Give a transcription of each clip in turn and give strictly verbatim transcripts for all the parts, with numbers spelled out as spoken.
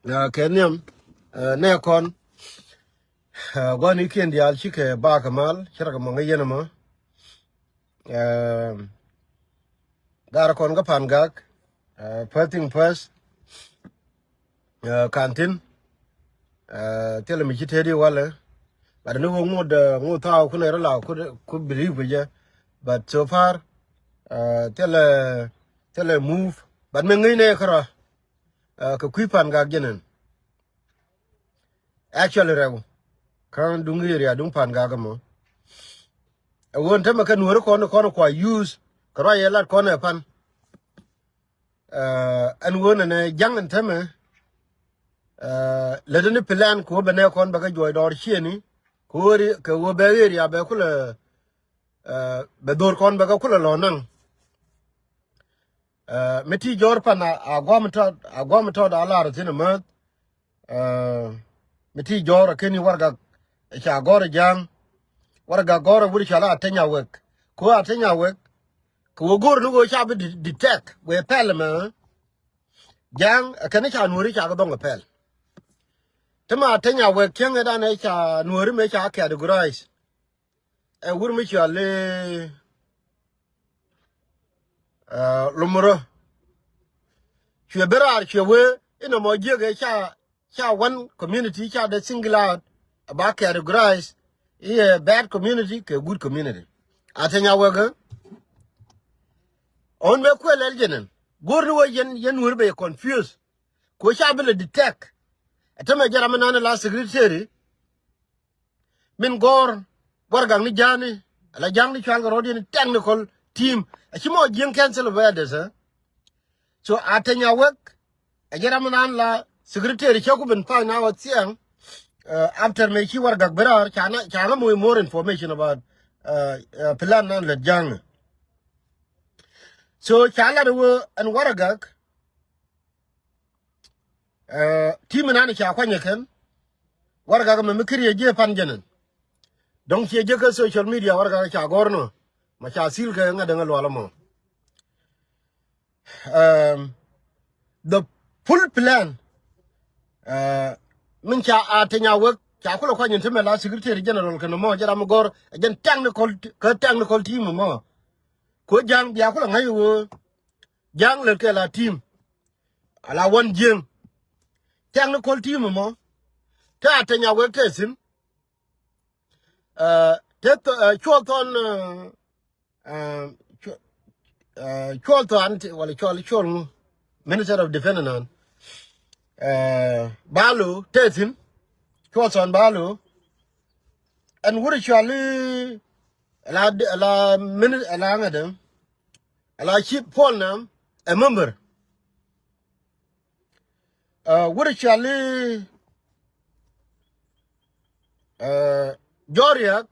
Kɛ nhiam nɛ kɔn guanikiɛn diaal cikɛ bakɛ mal ci rɔ kɛ mɔ ŋäc yɛn ɛmɔ. Gar kɔn kä Pangak. First thing first, kan thin thilɛ mi ci teti walɛ. But ni wä ŋot ŋot thaw kunɛ rɔ la ku believe kɛ jɛ. But so far thilɛ thilɛ move, but mi ŋäc nɛ kärɔ kɛ kui̱ Pangak jɛnɛn. Actually rɛw kä duŋ area duŋ Pangak ɛmɔ. Ɛ ɣöö ɛn tämɛ kɛ Nuääri kɔn kɔn kua use kɛ ruac yɛ lat kɔn ɛ pan. Ɛn ɣöö nɛnɛ ja̱ŋ ɛn tämɛ lätdä ni plan kɛ ɣöö bɛ nɛ kɔn bɛ kɛ juɔc dɔɔr ciëëni kɛ ɣöö ri kɛ ɣöö bɛ area bɛ kulɛ bɛ dho̱r kɔn bɛ kɛ kulɛ lɔ naŋ. Mi ti jɔr pan a guam tɔt a guam tɔt a lar thin mäth. Mi ti jɔr a keni wargak ca gɔr ja̱ŋ. Wargak gɔr a wur ca la a tenya wek ko a tenya wek. Ko wä gor ni ko ca bi detect we pɛl mɛ. Ja̱ŋ a keni ca Nuääri ca dɔŋ a pɛl. Ti ma a tenya wek cieŋ dan ca Nuääri me ca categorize. Ɛ wur mi cɔal i̱ Lumurä. Cuɛ ben raar cuɛ wee inɔ mɔ jiäk ɛ ca ca one community ca dee single out. Ɛ ba categorize i̱ ɛ bad community kɛ good community. A tenya wek ɛ ɣän bɛ kuɛ lɛl jɛnɛn. Go̱r ni wee yɛn yɛn Nuääri bɛ yɛ confuse. Ko ca bi lɛ detect. Ɛ tämɛ jɛ ram mi nan la secretary min gɔr wargak ni ja̱a̱ni ala ja̱a̱ŋ ni cual kɛ rɔ̱diɛn technical team. A ci mɔ jiäŋ council of elders. So a tenya wek a jɛ ram nan la secretary cɛ ku ben find out thiaŋ. After me ci wargak ben raar ca na ca na moc more information about plan nan lät ja̱a̱ŋ. So ca lat wee ɛn wargak. Team nan ca kuany kɛn wargak mɛ mi kiri jɛ pan jɛnɛn. Dɔŋ ciɛ jɛ kä social media wargak ca gɔr nɔ ma ca thil kɛ ŋa däŋ lual mɔ. The full plan min ca a tenya wek ca kulɛ kuany in ti mɛ la secretary general kɛn mɔ jɛ ram gɔr jɛn technical kä technical team mɔ. Ko ja̱ŋ bia kulɛ ŋa̱c wee ja̱ŋ lät kɛ la team. Ala wan jiäŋ. Technical team mɔ te a tenya wek te thin. Te cuɔl thɔn cuɔl thɔn wala cuɔl cuɔl ŋu Minister of Defense nan. Balo te thin cuɔl thɔn balo. Ɛn wur cual i̱ ala ala mini ala ŋädɛ ala ci Paul Nam ɛ member. Wur cual i̱ Jɔriak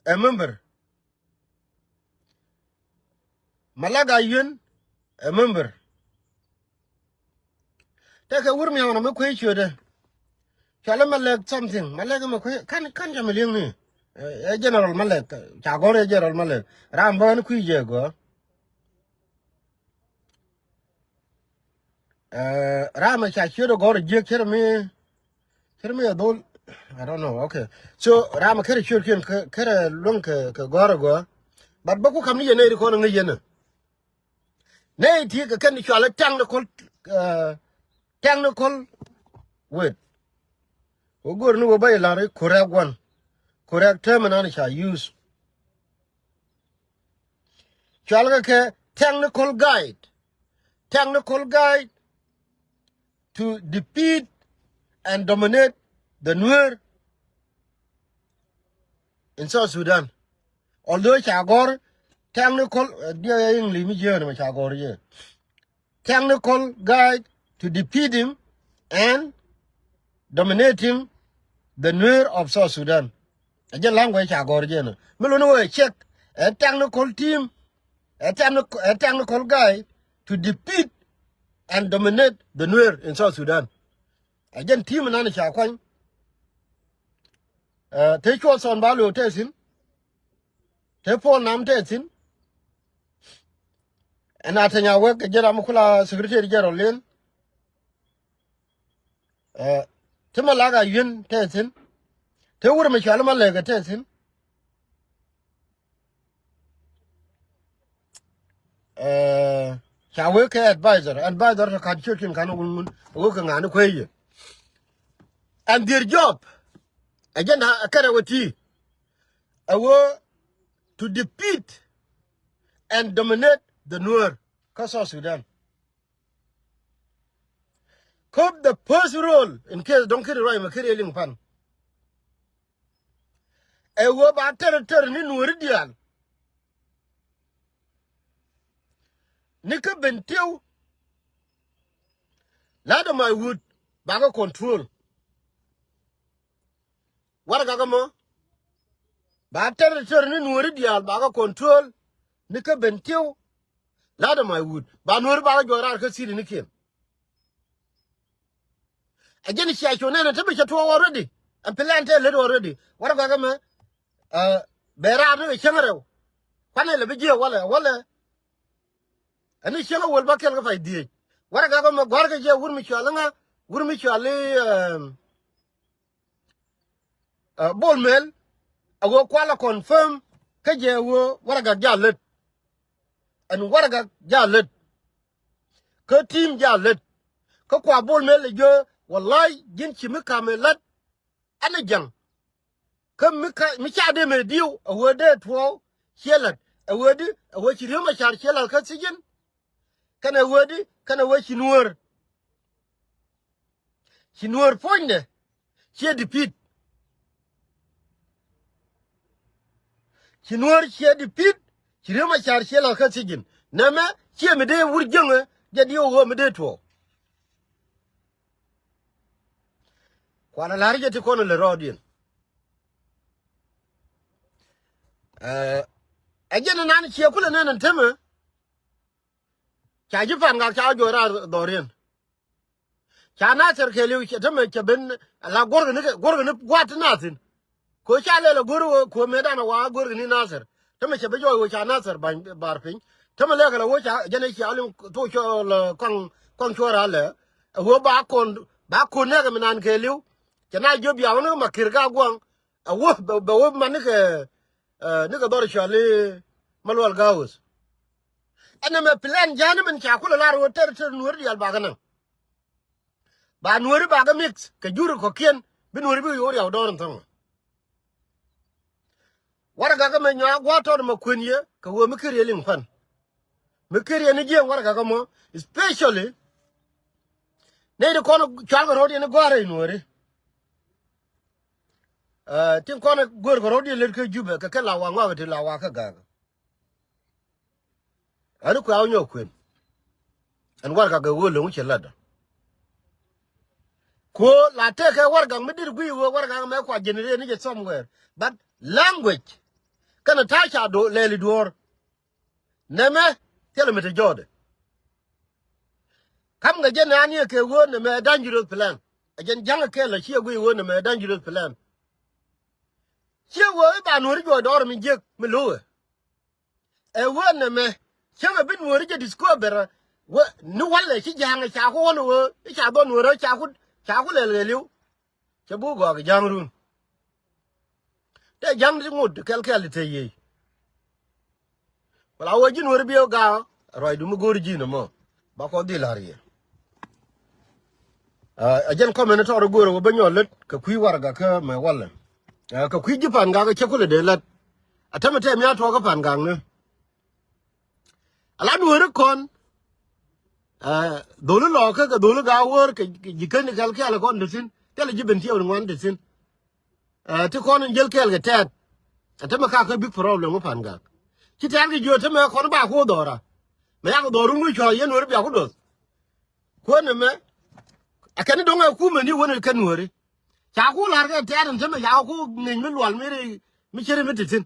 ɛ member. Malak Ayuen ɛ member. Tekɛ wur miaŋ na mi kuec ciötdɛ. Cualɛ Malek something Malek mi kuec kan kan ca mi liŋni. Ɛ general Malek ca gɔr ɛ general Malek ram bä ni kui̱ jɛ gɔ. Ram ca ciötdɛ gɔr jiek cɛ mi cɛ mi a dhol. I don't know. Okay. So ram kɛ ciöt kiɛn kɛ luŋ kɛ gɔr gɔ. But bä ku kam ni yɛn ɛ ri kɔn ŋäc yɛn. Nɛ ti kɛ kɛn cualɛ technical technical word. Wä gor ni wä ba ilar i correct one. Correct term nan ca use. Cual kɛ kɛ technical guide. Technical guide to defeat and dominate the Nuer in South Sudan. Although ca gɔr technical, diɛ English mi jiɛn ma ca gɔr yɛ. Technical guide to defeat him and dominating the Nuer of South Sudan. A jɛ language ca gɔr jɛ na mi luni wä check a technical team, a technical, a technical guide to defeat and dominate the Nuer in South Sudan. A jɛn team nan ca kuany. Te cuɔl thɔn ba lo te thin. Te Paul Nam te thin. Ɛn a tenya wek jɛ ram kula secretary general lin. Ɛ, ti ma lak a yuen tɛ thin. Te wur mi cual ma lɛk tɛ thin. Ɛ, ca wee kɛ advisor, advisor tɔ kat ciöt kin kan wun wun wee kɛ ŋa̱ni kuey yɛ. And their job, agenda a kɛrɛ wä ti a wee to defeat and dominate the Nuer kä South Sudan. Kop the first role in case dɔ̱ŋ kiri ruac ma kiri liŋ pan. Ɛ wee ba territory ni Nuɔri diaal ni kä Bentiu. Ladɛ ma wut bakɛ control. Warɛgak ɛmɔ ba territory ni Nuɔri diaal bakɛ control ni kä Bentiu. Ladɛ ma wut ba Nuɔri bakɛ juɔc raar kä city ni kiɛn. Ɛ jɛn cia cu nɛn ɛ te bi cɛ tuɔɔk already. Ɛn plan te lät already. Warɛgak ɛmɛ, ɛ, bɛ raar ni kɛ cäŋ rɛw. Kuanɛ lɛ bi jiɛ walɛ walɛ. Ɛn ni cäŋ a wäl ba kɛl kä pay dhieec. Warɛgak ɛmɛ gua̱rkɛ jɛ wur mi cual iŋa, wur mi cual i, ɛ, ɛ, Bol Mel. A wee kualɛ confirm kä jɛ wee Warɛgak ja lät. Ɛn Warɛgak ja lät. Kä team ja lät. Kä kua Bol Mel ɛ jiö, walay ji̱n ci mi kam ɛ lät. Ɛn ɛ ja̱ŋ. Kä mi ka, mi ca dee mɛ diw, a wee dee tuɔɔk ciɛ la̱t. A wee di, a wee ci Riek Machar ciɛ la̱t kä sijin. Kɛn a wee di, kɛn a wee ci Nuɔr. Ci Nuɔr puɔ̱nydɛ ciɛ defeat. Ci Nuɔr ciɛ defeat, ci Riek Machar ciɛ la̱t kä sijin. Nɛmɛ ciɛ mi dee wur jäŋɛ, jɛ diw a wee mi dee tuɔɔk. Kualɛ la̱r jɛ ti kɔn lɛ rɔɔdiɛn. Ɛ, ɛ jɛn nan ciɛ kulɛ nɛn ɛn temɛ. Ca ji̱ Pangak ca juɔc raar dhɔriɛn. Ca Nasir kɛɛliw cɛ temɛ cɛ ben la guɔ̱rkɛ ni kɛ, guɔ̱rkɛ ni gua̱a̱t ti Nasir. Ko ca lɛl a go̱r wä ko mëëdan a wa go̱r ni Nasir. Tämɛ cɛ bi jɔɔc wä ca Nasir ba̱ny bar piny. Tämɛ lɛk la wä ca jɛn i̱ cia liŋ thok cɔɔl, ɛ, kɔŋ, kɔŋ cuɔr alɛ. Ɛ wä ba kon, ba kon nɛɛkɛ mi nan kɛɛliw. Cɛ na jiöp ya wä ni ma kir ka guaŋ. Ɛ wä bɛ, bɛ wä man nikɛ, ɛ, nikɛ dhɔr cɔal i̱ Malual Gaawäth. Ɛn ɛmɛ plan ja̱a̱n min ca kulɛ lar wä tɛr tɛr Nuɔ̱ri diaal bakɛ naŋ. Ba Nuɔ̱ri bakɛ mix kɛ jur kɔ̱kiɛn bi Nuɔ̱ri bi yo̱o̱ riaw dɔɔr in thäŋ. Warɛgak ɛmɛ nyɔaa gua̱a̱th tɔt ɛmɛ kuën yɛ kɛ ɣöö mi kir yɛ liŋ pän. Mi kir yɛ ni jiɛɛŋ warɛgak ɛmɔ, especially nɛy ti kɔn cual kɛ ro̱o̱diɛn i̱ gɔ̱a̱r rɛy Nuɔ̱ri. Ɛ, tin kɔn go̱o̱r kɛ ro̱o̱diɛn lät kä Jubɛ kɛ kɛ la wa ŋɔak ti la wa kä gak. Ani kuɛ a wä nyɔk kuën. Ɛn warɛgak ɛ wee lo̱ŋ cɛ latdä. Kuɔ la tëëkɛ warɛgak mi dir guiy wee warɛgak mɛ kua generate ni jɛ somewhere. But language kɛnɛ ta̱a̱ ca do lɛɛli duɔ̱ɔ̱r. Nɛmɛ thilɛ mi te jɔɔdɛ. Kam kɛ jɛ naan yɛ kɛ wee nɛmɛ dangerous plan. Ɛ jɛn ja̱ŋ kɛ la ciɛ guiy wee nɛmɛ dangerous plan. Ciɛ wee i̱ ba Nuɔ̱ri juɔc dɔɔr mi jiäk mi lo̱wɛ. Ɛ wee nɛmɛ cäŋɛ bi Nuɔ̱ri jɛ discover wee ni walɛ ci ja̱a̱ŋ ca ku wän wee i̱ ca dhɔn Nuɔ̱ri ca ku, ca ku lɛl kɛ li̱w. Cɛ buk gɔak ja̱a̱ŋ run. Tɛ ja̱a̱ŋ ti ŋot kɛl kɛl ti te yiey. Wala wee ji̱n Nuɔ̱ri bi ɛ gaak ruacdu mi go̱o̱ri ji̱n ɛmɔ. Ba kɔ dhil la̱r yɛ. Ɛ jɛn kɔmɛn tɔɔr go̱o̱r wä bä nyɔl lät kɛ kui̱ warɛgak kä mɛ walɛ. Ɛ kɛ kui̱ ji̱ Pangak cä kulɛ dee lät. A tämɛ tɛm ya tuɔɔk kä Pangak ni. Ala Nuɔ̱ri kɔn. Ɛ dholi lɔɔkä kɛ dholi gaak wäär kɛ ji̱ käni kɛl kɛl kɔn te thi̱n. Thilɛ ji̱ Bentiu ni ŋuan te thi̱n. Ɛ ti kɔn in jäl kɛɛl kɛ tɛɛt. Ɛ tämɛ ka kä big problem mi Pangak. Ci tɛɛt kɛ jiö tämɛ kɔn ba ku dhɔra. Mɛ yak dhɔr run wi̱c cɔal yɛn Nuɔ̱ri bia ku doth. Kuäär nɛmɛ. Ɛ kɛn i̱ do̱ŋ ɛ kumɛ ni wän i̱ kɛn Nuɔ̱ri. Ca ku la̱r kɛ tɛɛt in tämɛ ca ku ŋi̱ny mi lual mi ri mi ceri mi ti thi̱n.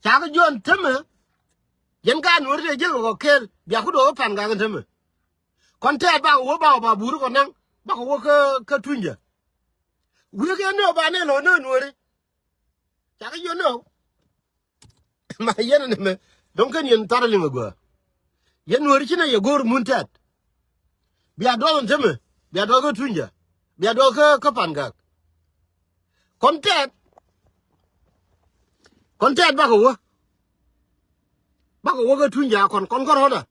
Ca kɛ jiö in tämɛ. Yɛn ka Nuɔ̱ri tɛ jäl kɛ kɔ kɛɛl bia ku doth Pangak in tämɛ. Kɔn tɛɛt bakɔ wä bakɔ ba buri kɔ naŋ bakɔ wä kä, kä Tunyä. Wi̱i̱ kɛ nöö ba nɛ lɔ nöö Nuɔ̱ri. Cakɛ yɛ nöö. Ma yɛn ɛn ɛmɛ dɔ̱ŋ kɛn yɛn thar liŋ agɔaa. Yɛn Nuɔ̱ri ci nɛ yɛ go̱o̱r mun tɛt. Bia duɔth ɛn tämɛ bia duɔth kä Tunyä. Bia duɔth kä, kä Pangak. Kɔn tɛt. Kɔn tɛt bakɔ wä. Bakɔ wä kä tuny ja kɔn, kɔn kärɔ̱dä.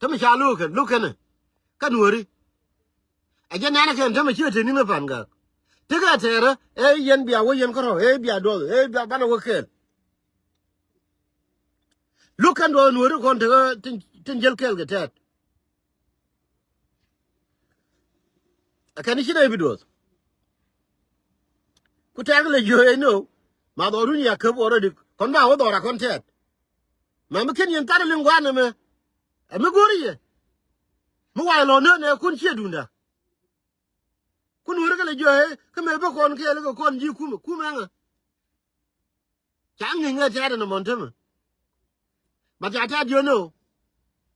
Tämɛ ca lo̱k kɛn, lo̱k kɛn ɛ. Kä Nuääri. Ɛ jɛn nɛnɛ kɛn tämɛ ciɛ te ni̱n ɛ Pangak. Tekɛ tɛɛrä, ɛ yɛn bia wä yɛn kärɔ̱, ɛ bia duɔth, ɛ bia banɛ wä kɛɛl. Lo̱k kɛn duɔth Nuääri kɔn tekɛ tin, tin jäl kɛɛl kɛ tɛt. Ɛ kɛn i̱ ci nɛy bi duɔth. Ku tɛ̈r kɛ lɛ jiö ɛ ni ɣöö ma dhɔrun ya käp already. Kɔn ba wä dhɔra kɔn tɛt. Ma mi ken yɛn thar liŋ gua̱a̱n ɛmɛ. Ɛ mi go̱ri yɛ. Mi wa̱i̱ lɔ nään ɛ kun ciɛ duunda. Kun weri kɛ lɛ jiö ɛ kä mëë bä kɔn kɛɛl kɛ kɔn ji̱ kumɛ, kumɛ ɛŋa. Ca ŋi̱i̱ŋ ɛ tɛ̈t ɛn ɛmɔn temɛ. Ba ca tɛ̈t jiön ɛ ɣöö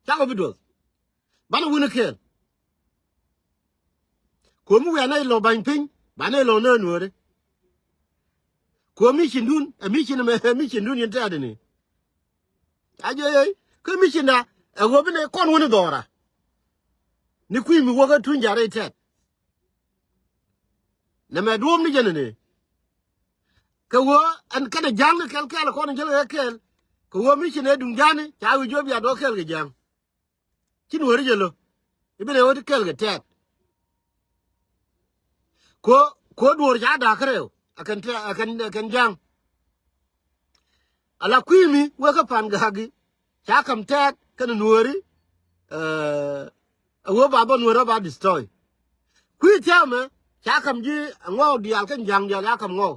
cakɔ bi duɔth. Banɛ wuni kɛɛl. Kuɔ̱mi wiaa nɛy lɔ ba̱ny piny, ba nɛy lɔ nään Nuääri. Kuɔ̱mi cindun, ɛ mi cin ɛmɛ, ɛ mi cindun yɛn tɛ̈t ɛni. A jiɛ yey, kä mi cinda, ɛ ɣöö bi nɛy kɔn wuni dhɔra. Ni kui̱ mi wäkä tuny ja̱ rɛy tɛ̈t. Nɛmɛ duɔ̱ɔ̱p ni jɛn ɛni. Kɛ ɣöö ɛn kɛnɛ ja̱ŋni kɛl kɛɛl kɔn in jäl kɛ kɛɛl. Kɛ ɣöö mi ci nɛ duŋ ja̱ŋni ca wi̱c jiɔ bia duɔth kɛɛl kɛ ja̱ŋ. Ci Nuääri jɛ lo̱ i̱ bi nɛ ɣöö ti kɛɛl kɛ tɛt. Ko, ko duɔ̱ɔ̱r ca da̱a̱k kärɛw ɛ kɛn tɛt, ɛ kɛn, ɛ kɛn ja̱ŋ. Ala kui̱ mi wee kä Pangak i̱ ca ka̱m tɛt kɛnɛ Nuääri. Ɛ ɣöö ba bä Nuääri ba destroy. Kui̱ thia̱a̱mɛ ca ka̱m ji̱ ŋɔw diaal kɛn ja̱ŋ diaal ca ka̱m ŋɔw.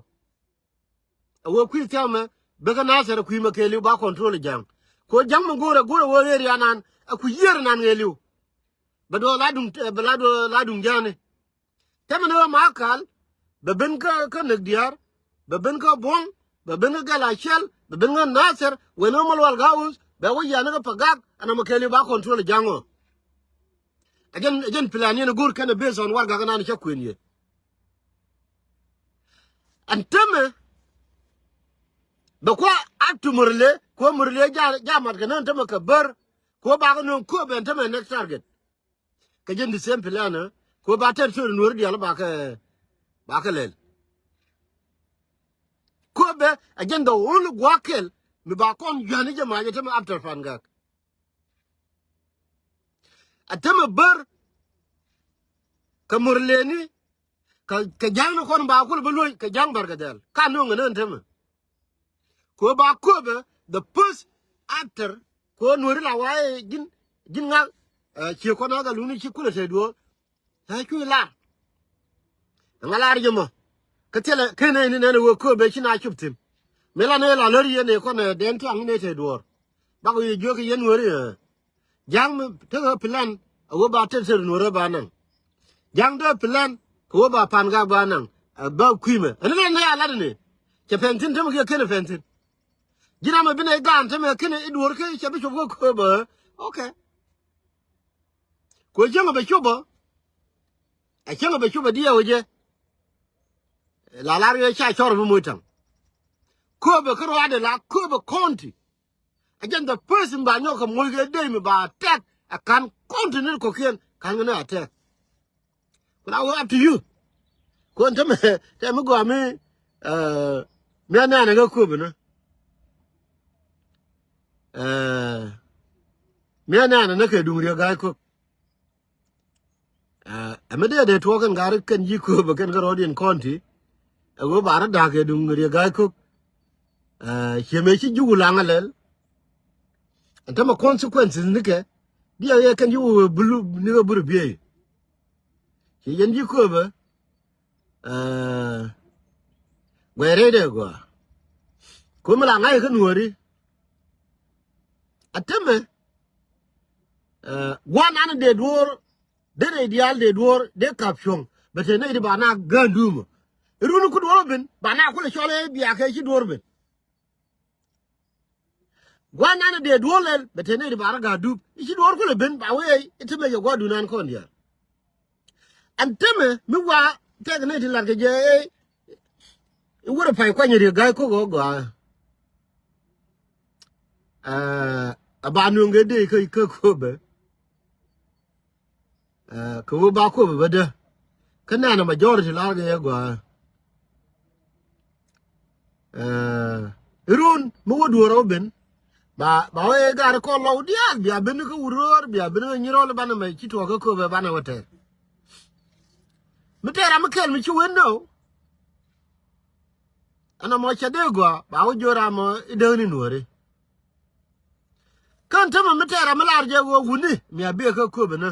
Ɛ ɣöö kui̱ thia̱a̱mɛ bek kä Nathɛr kui̱ mɛ kɛɛliw ba control ja̱ŋ. Ko ja̱ŋ mɛ go̱o̱rɛ go̱o̱rɛ ɣöö area nan ɛ ku yiër nan ŋɛɛliw. Bɛ duɔth la duŋ, bɛ la duɔth la duŋ ja̱ŋni. Tɛmɛ ni ɣä Makal, bɛ ben kä, kä Näk Diaar, bɛ ben kä Buɔ̱ŋ, bɛ ben kä Gɛl Acɛl, bɛ ben kä Nathɛr, wen ɣä Malual Ga̱a̱uth, bɛ wä yiani kä Pangak, ɛn ɛmɛ kɛɛliw ba control ja̱ŋ ɔ. Ɛ jɛn, ɛ jɛn plan yɛn ɛ go̱o̱r kɛn ɛ based on warɛgak ɛnan cä kuën yɛ. Ɛn täämɛ bɛ kua̱ a tu Murle, kua̱ Murle ja, ja mat kɛ nään täämɛ kɛ Bär, kua̱ bakɛ nööŋ Kööbɛ ɛn täämɛ next target. Kɛ jɛn the same plan, eh, kua̱ ba territory Nuääri diaal bakɛ, bakɛ lɛl. Kööbɛ ɛ jɛn the only gua̱a̱th kɛl mi ba kɔn jua̱ni jɛ mac ɛ täämɛ after Pangak. A täämɛ Bär kɛ Murleni kɛ, kɛ ja̱ŋni kɔn ba kul bi luɔ̱c kɛ ja̱ŋ Barkadhɛl ka nööŋ ɛ nään täämɛ. Kɛ ɣöö ba Kööbɛ the first after kɛ ɣöö Nuääri la wa̱a̱ ji̱n, ji̱n ŋa̱k, eh, cië kɔn ɣa̱k a luni ci kulɛ te duɔ̱ɔ̱r. Ɛ cuc lar. Ɛŋa lar jɛ mɔ? Kä thilɛ ken ɛ ni nɛn ɛ ɣöö Kööbɛ ci na cop thi̱n. Mëë la ni la lär yɛn ɛ kɔn ɛ dɛn tiaŋ ni te duɔ̱ɔ̱r. Bak ɣöö yɛ jiök kɛ yɛn Nuääri ɛ. Ja̱ŋ mi tekɛ plan ɛ ɣöö ba tɛt tɛt Nuäärä ba naŋ. Ja̱ŋ tekɛ plan kɛ ɣöö ba Pangak ba naŋ. Ɛ ba kui̱mɛ ɛn ni nɛn ni a lat ni. Cɛ pɛn thi̱n tämɛ kiɛ ken ɛ pɛn thi̱n. Ji̱n amɛ bi nɛy gaan tämɛ ken i̱ duɔ̱ɔ̱r kä cɛ bi cop kä Kööbɛ. Okay. Kɛ ɣöö cäŋ ɛ bɛ cop ɔ. Ɛ cäŋ ɛ bɛ cop ɛ diɛw ɛ jɛ. La lar yɛ ca cɔr ɛ bi moc taŋ. Kööbɛ kä ruaadɛ la Kööbɛ county. Ɛ jɛn the first in ba nyɔk kɛ moc kɛ dee mi ba attack ɛ ka̱n county ni kɔ̱kiɛn ka̱n kɛ ni attack. Ku la wä up to you. Kuɔn tämɛ tɛm mi gɔaa mi, eh, mi anɛnɛ kä Kööbɛ ni. Eh, mi anɛnɛ ni kɛ duŋ Riek Gai Kok. Eh, ɛ mi dee dee tuɔɔk kɛn gat kɛn ji̱ Kööbɛ kɛn kä rɔɔdiɛn county. Ɛ ɣöö ba rɔ da̱a̱k kɛ duŋ Riek Gai Kok. Eh, ciɛ mëë ci Juk Laŋ a lɛl. Ɛn tämɛ consequences nikɛ. Biɛ yɛ kɛn ji̱ wee bulu ni ɣä buru biey. Ci yɛn ji̱ Kööbä. Eh, guɛy rɛydɛ gɔaa. Köömi la ŋa̱c kä Nuääri. A tämɛ. Eh, gua̱n an dee duɔ̱ɔ̱r. Dee rɛy diaal dee duɔ̱ɔ̱r dee kap cuɔ̱ŋ. Bɛ te nɛy di ba na gään duumä. Run ku duɔ̱ɔ̱r ben ba na kulɛ cɔl ɛ biakɛ ci duɔ̱ɔ̱r ben. Gua̱n an dee duɔ̱ɔ̱r lɛl bɛ te nɛy di ba rɔ ga̱a̱ dup i̱ ci duɔ̱ɔ̱r kulɛ ben ba wee i̱ te mɛ jɛ gua̱dun an kɔn diaal. Ɛn temɛ mi wa tɛk nɛy ti lat kɛ jɛ i̱ wurɛ pay kuany ri ga̱a̱c kok ɣä gɔaa. Ɛ ba nuɔ̱ŋ kɛ dee kä kä Kööbä. Ɛ kɛ wä ba Kööbä bä dee. Kä nɛnɛ majority lar kɛ yɛ gɔaa. Ɛ, run mi wä duɔrä wä ben. Ba, ba wä yɛ gar kɔn lɔw diaal bia ben kä wur röör bia ben kä nyirɔl banɛ mɛ ci tuɔɔk kä köpɛ banɛ wä tɛr. Mi tɛr ram mi kɛl mi ci wen dɔw. Ɛn ɛmɔ cɛ dee gɔaa ba wä jiö ram mɔ i̱ dääk ni nuɔ̱ɔ̱ri. Kän tämɛ mi tɛr ram mi lar jɛ ɣöö wuni mi a biɛ kä köpɛ nä.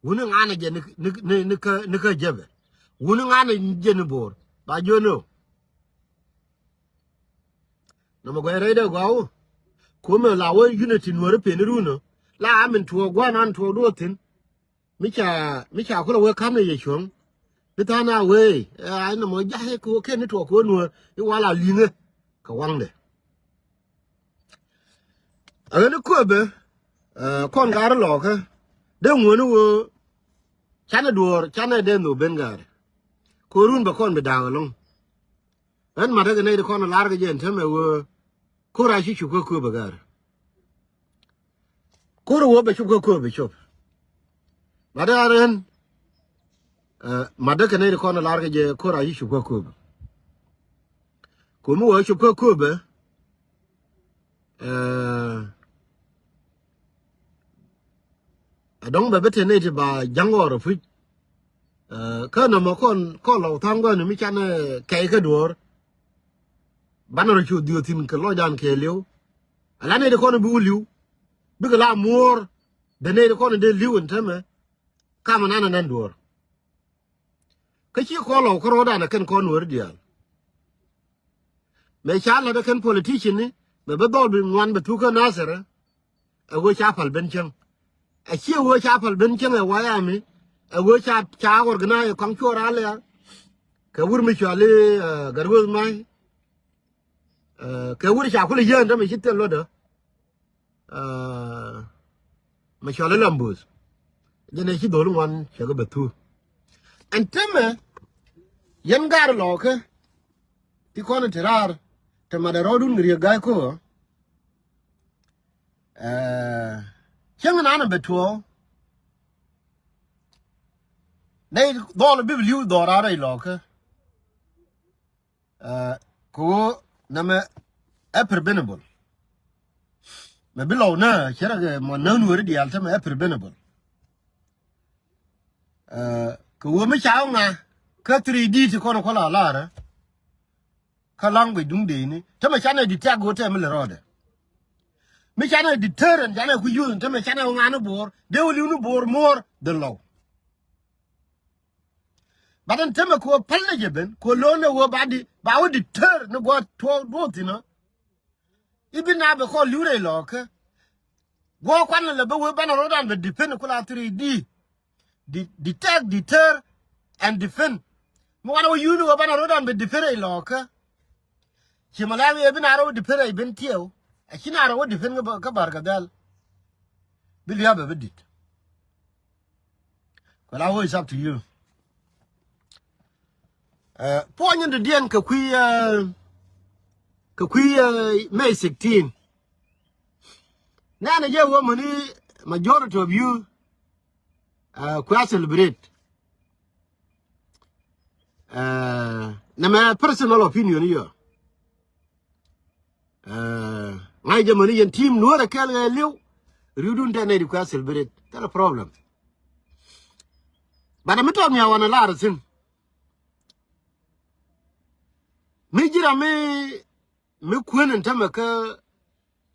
Wuni ŋa̱n a jɛ ni, ni, ni, ni kä, ni kä jɛpɛ. Wuni ŋa̱n a jɛ ni bo̱o̱r ba jiö ni ɣöö. Nɔmɔ guɛy rɛy dee gɔaa wä. Kumɛ la wä unity nuɔ̱ɔ̱ri peni run ɔ. La a min tuɔɔk gua̱n an tuɔɔk duɔth thi̱n. Mi ca, mi ca kulɛ wee ka̱n ɛ yɛ cuɔ̱ŋ. Bi tha̱a̱ŋ a wee, ɛ, a nɔmɔ ja̱ ɛ kɛ wä kɛn ni tuɔɔk kɛ wä nuɔ̱ɔ̱r i̱ wal a li̱ŋɛ kɛ waŋdɛ. A ɣän i̱ köpɛ, ɛ, kɔn gar lɔɔkä. Dee ŋuäni wee canɛ duɔ̱ɔ̱r, canɛ dee nhok ben gar. Kɛ run bɛ kɔn bi da̱a̱k ɛlɔ̱ŋ. Ɣän matäkɛ nɛy ti kɔn ɛ lar kɛ jɛ ɛn täämɛ wee ko̱r a ci cop kä köpɛ gar. Ko̱r ɛ wee bɛ cop kä köpɛ cop. Matäkɛ ɣän, ɛ, matäkɛ nɛy ti kɔn ɛ lar kɛ jɛ ko̱r a ci cop kä köpɛ. Ko̱mi wee cop kä köpɛ. Ɛ, ɛ dɔ̱ŋ bɛ bi te nɛy ti ba ja̱ŋ ɣɔr ɛ puc. Ɛ, kä nɔmɔ kɔn, kɔn lɔw tha̱a̱ŋ gua̱n mi canɛ kɛy kä duɔ̱ɔ̱r. Banɛ rɔ cu dhiöö thi̱n kɛ lɔcdan kɛɛliw. Ala nɛy ti kɔn bi wä li̱w. Bikɛ la muɔ̱ɔ̱r. Dee nɛy ti kɔn dee li̱w ɛn täämɛ. Kamɛ nan ɛ nan duɔ̱ɔ̱r. Kä ci kɔn lɔw kä ro̱o̱dan ɛ kɛn kɔn nuɔ̱ɔ̱ri diaal. Mëë ca la̱t ɛ kɛn politician ni, mëë bi dhɔl bi ŋuan bɛ thuk kä Nasir. Ɛ wee ca pal ben cäŋ. Ɛ ci ɛ wee ca pal ben cäŋ ɛ wayami. Ɛ wee ca, ca organize kɔŋ cuɔr a lɛ̈ɛ̈. Kɛ wur mi cuali, ɛ, Gatwec Ma̱a̱c. Ɛ, kɛ wur ca kulɛ yään dämɛ ci thil luɔtdä. Ɛ, mɛ cɔl i̱ Lambuth. Jɛn ɛ ci dhol ŋuan cɛ kɛ bɛ thu. Ɛn täämɛ yɛn gar lɔɔkä ti kɔn ti raar ti mat ɛ rɔɔdun kɛ Riek Gai Kok. Ɛ, cieŋ nanɛ bɛ tuɔɔk. Nɛy dhɔl bi bi li̱w dhɔr raar rɛy lɔɔkä. Ɛ, kɛ ɣöö nɛmɛ ɛ preventable. Mɛ bi lɔw nä cärɛ kɛ mɔ nä nuɔ̱ɔ̱ri diaal tämɛ ɛ preventable. Ɛ, kɛ ɣöö mi ca ɣä ŋa kä three D ti kɔn kɔ la larä. Kä language duŋ dee ni tämɛ canɛ detect ɣöö tɛm mi lɛ rɔɔdɛ. Mi canɛ deter ɛn canɛ ku yuth ɛn tämɛ canɛ ɣä ŋa ni bo̱o̱r dee wä li̱w ni bo̱o̱r more than lɔw. But ɛn tämɛ kɛ ɣöö päl ni jɛ ben kɛ ɣöö lo̱n ni ɣöö ba di ba wä deter ni guɔ tuɔɔk duɔth thi̱n ɔ. I̱ bi na bɛ kɔn li̱w rɛy lɔɔkä. Guɔ kuan lɛ bä wee banɛ ro̱dan bɛ defend kula three D. Di, detect, deter and defend. Mi wanɛ wä yuth ni ɣöö banɛ ro̱dan bɛ defend rɛy lɔɔkä. Ci mɛ la wee bi na rɔ wä defend rɛy ben tiɛw. Ɛ ci na rɔ wä defend kä Bar-, kä Barkadhal. Bi lia̱a̱ bɛ bi dit. Kɛ la wä is up to you. Ɛ, puɔ̱ny in dɔ̱diɛn kɛ kui̱, ɛ, kɛ kui̱, ɛ, May sixteen. Nɛnɛ jɛ wä mäni majority of you, ɛ, kuɛ celebrate. Ɛ, nɛmɛ personal opinion yɔ. Ɛ, ŋa̱c jɛ mäni yɛn team nuɔ̱ɔ̱rɛ kɛl ɣɛ li̱w. Ri̱wdun tɛ nɛy di kuɛ celebrate. Thilɛ problem. But mi tɔt mi a wanɛ lar thi̱n. Mi ji̱ ram mi, mi kuën in tämɛ kä,